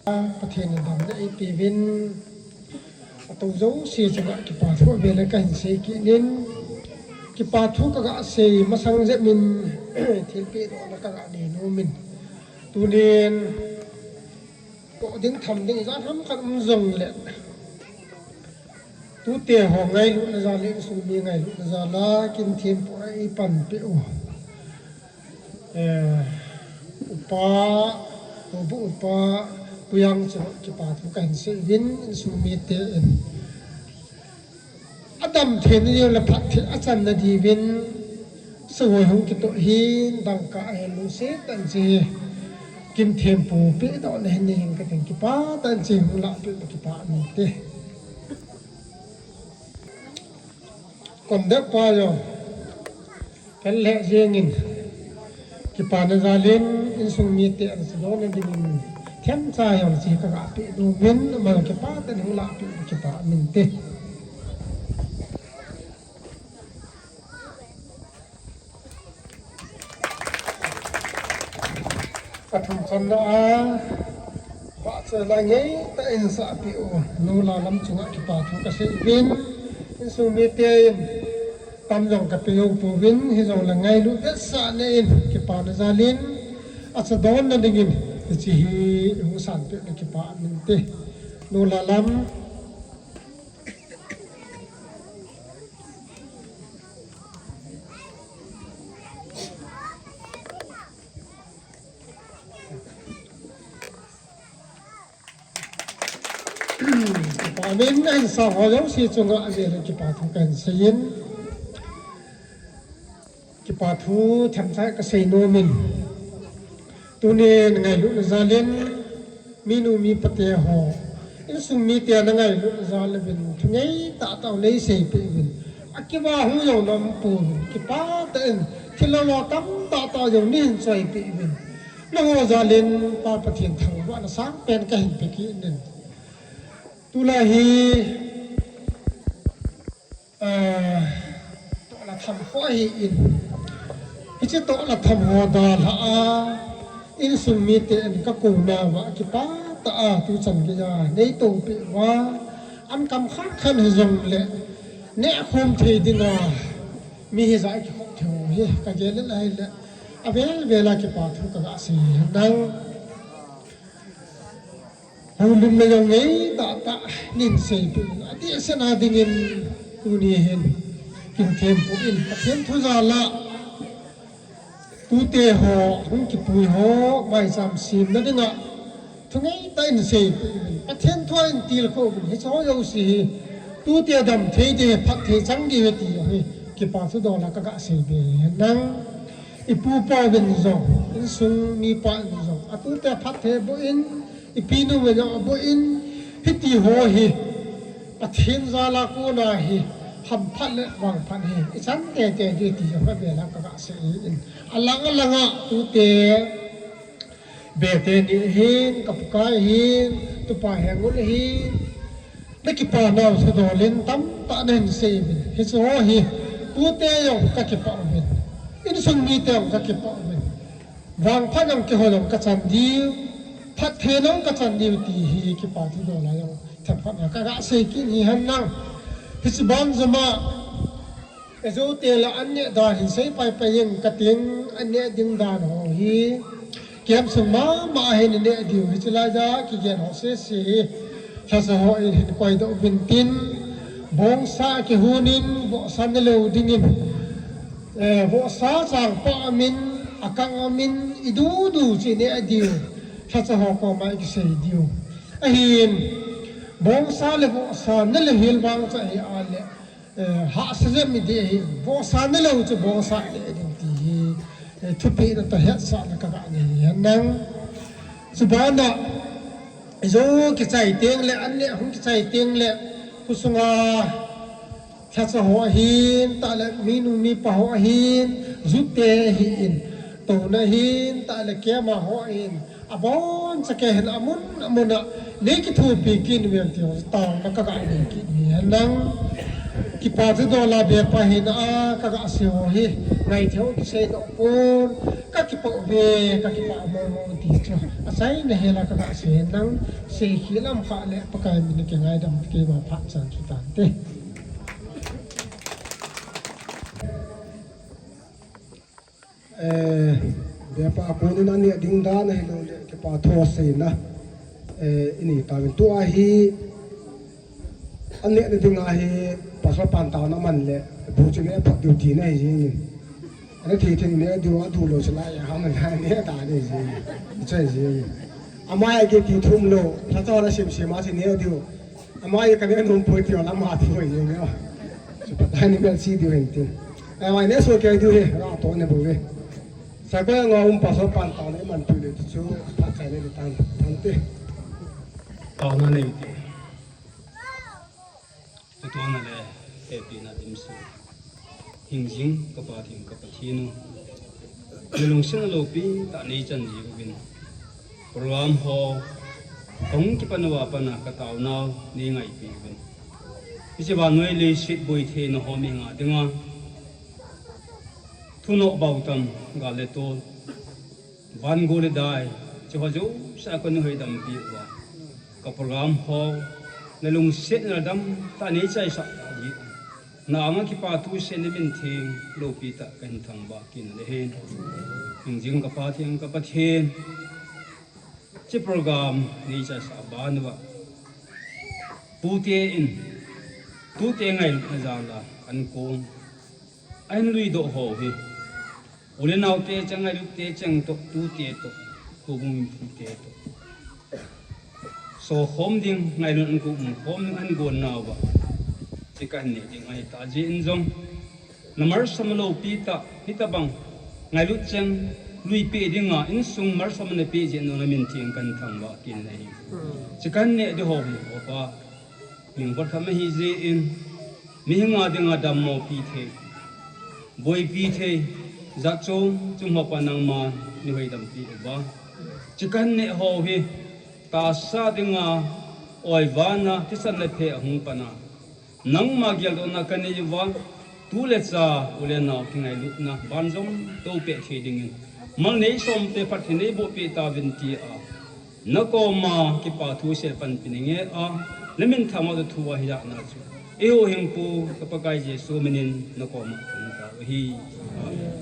Pathen in damna eipeuvin, atou jouse chunga kipa thu avel le kahin sei kit in, kipa thu kaga sei masang jep in, thilpeh dohna kaga nei nom in. Tunin, toh ding tham ding ijat ham khat um jongle, tute ho ngailutna jal le, insung mi ngailutna jal a, kin thempu a eipanpeh u, eh, upa, ubu upa, Pu Jang chu kipa thu kahin sei uvin, insung mite in adam theina diu le phatthei achanna diuvin, sahoi hung kitoh hi, dangka ahin lungset tah in che, kin thempu peh dohna hin nei in kating, kipa tah in che hung lahpeh le kipa um inte. Conductor pa jong, ken le jeng in, kipana jal in, insung mite ana chadon na dingin, themcha jong che kaga peh nom in, aman kipa tah in hung lahpeh le kipa um inte. Athum channa a, vahchoi la ngeitah in sahpeh u, Nu Lalam chunga kipa thu kasei uvin, insung mite in tam jong kape jou pouvin, hijongle ngailut vetsahna in, kipana jal in, achadon na dingin, hiche hi hung sanpeh le kipa um inte. Nu Lalam. Kipa min ahin sa ho jouse chunga avel in kipa thu kahin sei in. Kipa thu themcha kasei nomin. Tunin ngailutna jalin, minu mipa teho, insung mite na ngailutna jal uvin, thunei tahtah nei seipeh uvin. Akiva hu jong nampon, kipah tah in, thilha lo tamtah tah jong nei hin choipeh uvin. Nangho jalin, Pa Pathen thangvahna sangpen kahin pe kit in. Tulai hi, ah, tohla tham ho ahin. Hiche tohla tham ho dalha a, insung miten kakou nauva kipah tah a, tuchan geiya nei toupeh uva, an kam khat khat hijongle, nehkhom thei dinga, mi hijat a kikhop thei ho hi, kagel le ahile, avel vel a kipa thu kaga sei henlang. Houlimna jong nei tahtah nei seipeh in, adehset na dingin tuni hin kin thempeh in, Pathen thu jal a tute ho, hung kipui ho, maicham semna dinga thunei tah in seipeh in, Pathen thu a in tilkhou uvin, hiche ho jouse hi tute damthei ding, phatthei chang ding ahi ti hi kipa thu dalha kaga seibe henlang. Ipu ipa uvin jong, insung mipa uvin jong, atute phatthei aboh in, ipi nu uvin jong aboh in, hiti ho hi Pathen jal a kona hi hamphat le vangphat hi ichan teitei ding ti jong avel a kaga sei in. Alang alang a tute, Bete ni ahin, kapu kai ahin, tupa Hengun ahin, na kipa nau thu dalin tamtah nahin sei uvin. Hiche ho hi tute jong kakipah uvin, insung mite jong kakipah uvin. Vangphat jong keiho jong kachan diu, phatthei jong kachan diu ti hi kipa thu dalha jong themkhat a kaga sei kit hi henlang. Hiche banjom a, ejoute le an neh dan hin sei paipai jeng kating, an neh ding dan ho hi kemsung mama a hin ineh diu, hiche laija kigen ho sese hi lhacha hon hin koidoh uvin tin, bongsa kihon in, vohsa nelou dingin, eh, vohsa changpah amin, akang amin, idudu chu ineh diu, lhacha ho koma ikisei diu. Ahin, bongsa le vohsa nelou hel vang chu ahi a le, eh, hahsa jep mi ding ahi, vohsa nelou chu bongsa neh ding ti hi, eh, thupeh na toh hetsahna kaga nei henlang. Chubana, ijou kichai teng le, an neh hung kichai teng le, khosunga lhacha ho ahin, tah le minu mipa ho ahin, jute ahin, touna ahin, tah le kema ho ahin, aboncha kei hin amun amun a nei kithopi kit uvin ti ho taona kaga nei kit hi henlang. Kipa thu dalha bepa hina a kaga sei ho hi ngaithei kisei doh pon, kakipah uve, kakipah mong mong ti chu achaina hela kaga sei henlang. Sei khel lam kha le Pakai min a kingaidam kei ma phat chan chu tante. Eh, bepa konin an neh ding dan ahilou le, kipa thu seina, eh, inei tauvin tua hi, an neh na ding ahi, Pastor pan taona man le, bu chu neh phot diu tina ahi jingin. Ana thei thei neh diu, adulou chu lai, aman lai neh ta ding jingin. Chu ahi jingin. Ama a kiti thum lou, lhacha hon asim sim a chu neh diu. Ama a kaneh nom poi ti ho la ama thu ahi jeng e. Chu Pakai ni bel chi diu hen tin. Ama neh soh kei diu hi, la to ne bou ve. Sakoi a nga um Pastor pan taona iman pui le ti chu, Pakai ni le tan, tante. Taona nei te. Tutuana le, hepina dimset. Hingjing ka Pathen ka Pathen u, na lungsetna loupi tah nei chan jiuvin, program ho kahung kipan uva pat a ka taonau nei ngaipi uvin. Hiche vannoi leiset boi theina ho mi nga dinga thunoh bautam, gal le tol, van go le dai, hiche ho jouse a ka nuhoi dampi uva, ka program ho na lungsetna dam tah nei chaisah tah jeh, na anga kipa thu seh na min theng loupi tah kahin thangvah kit na le hen. Hingjing ka Pathen ka Pathen, hiche program nei chaisah ban uva, pute in, tute ngailutna jal a an kong ahin luidoh ho hi, u le naote cheng, ngailut te cheng toh, tute toh, houbung mipite toh sokhom ding, ngailutna an ko umkhom ding ahin gon nauva, hiche kahin neh ding ahi tah jeh in jong, Na malsomna loupi tah, hitabang ngailut cheng, luipeh dinga, insung malsomna napeh jeh un namin theng kahin thangvah kit ahi. Chuche kahin neh ding ho hi, O Pa, mihing phatthei nahi jeh in, mihing a dinga dammo pi thei, boipi thei, jat chom chom ho Pa nangman neihoidam pi uva. Chuche kahin neh ho hi, tahsa dinga, oivana, thisan le phe ahung pan a, nangma geldohna kanei uva, tu le cha, u le nao kingailutna, banjom tohpeh thei dingin, mal nei som te phat hi neiboh peh tauvin tia, nakoma kipa thu seipan pi nange a, namin thangvah thu ahi jeh a chu, eihuhhingpu, ka Pakai Jesu minin, nakoma kahung tao ahi. Amen.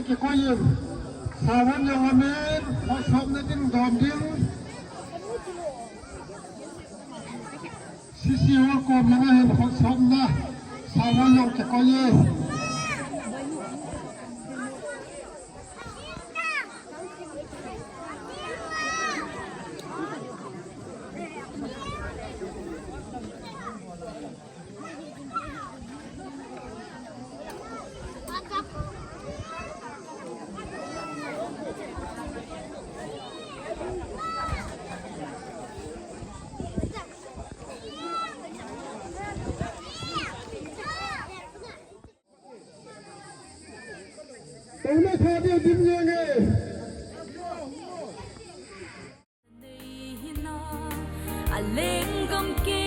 Kikoi in, Savon jong amin, hot sopna ding dom ding. C C hall kom langa hin hot sopna, Savon jong kikoi e. Tongna tha deu dim jeng e. Nei hina, a lenggam ke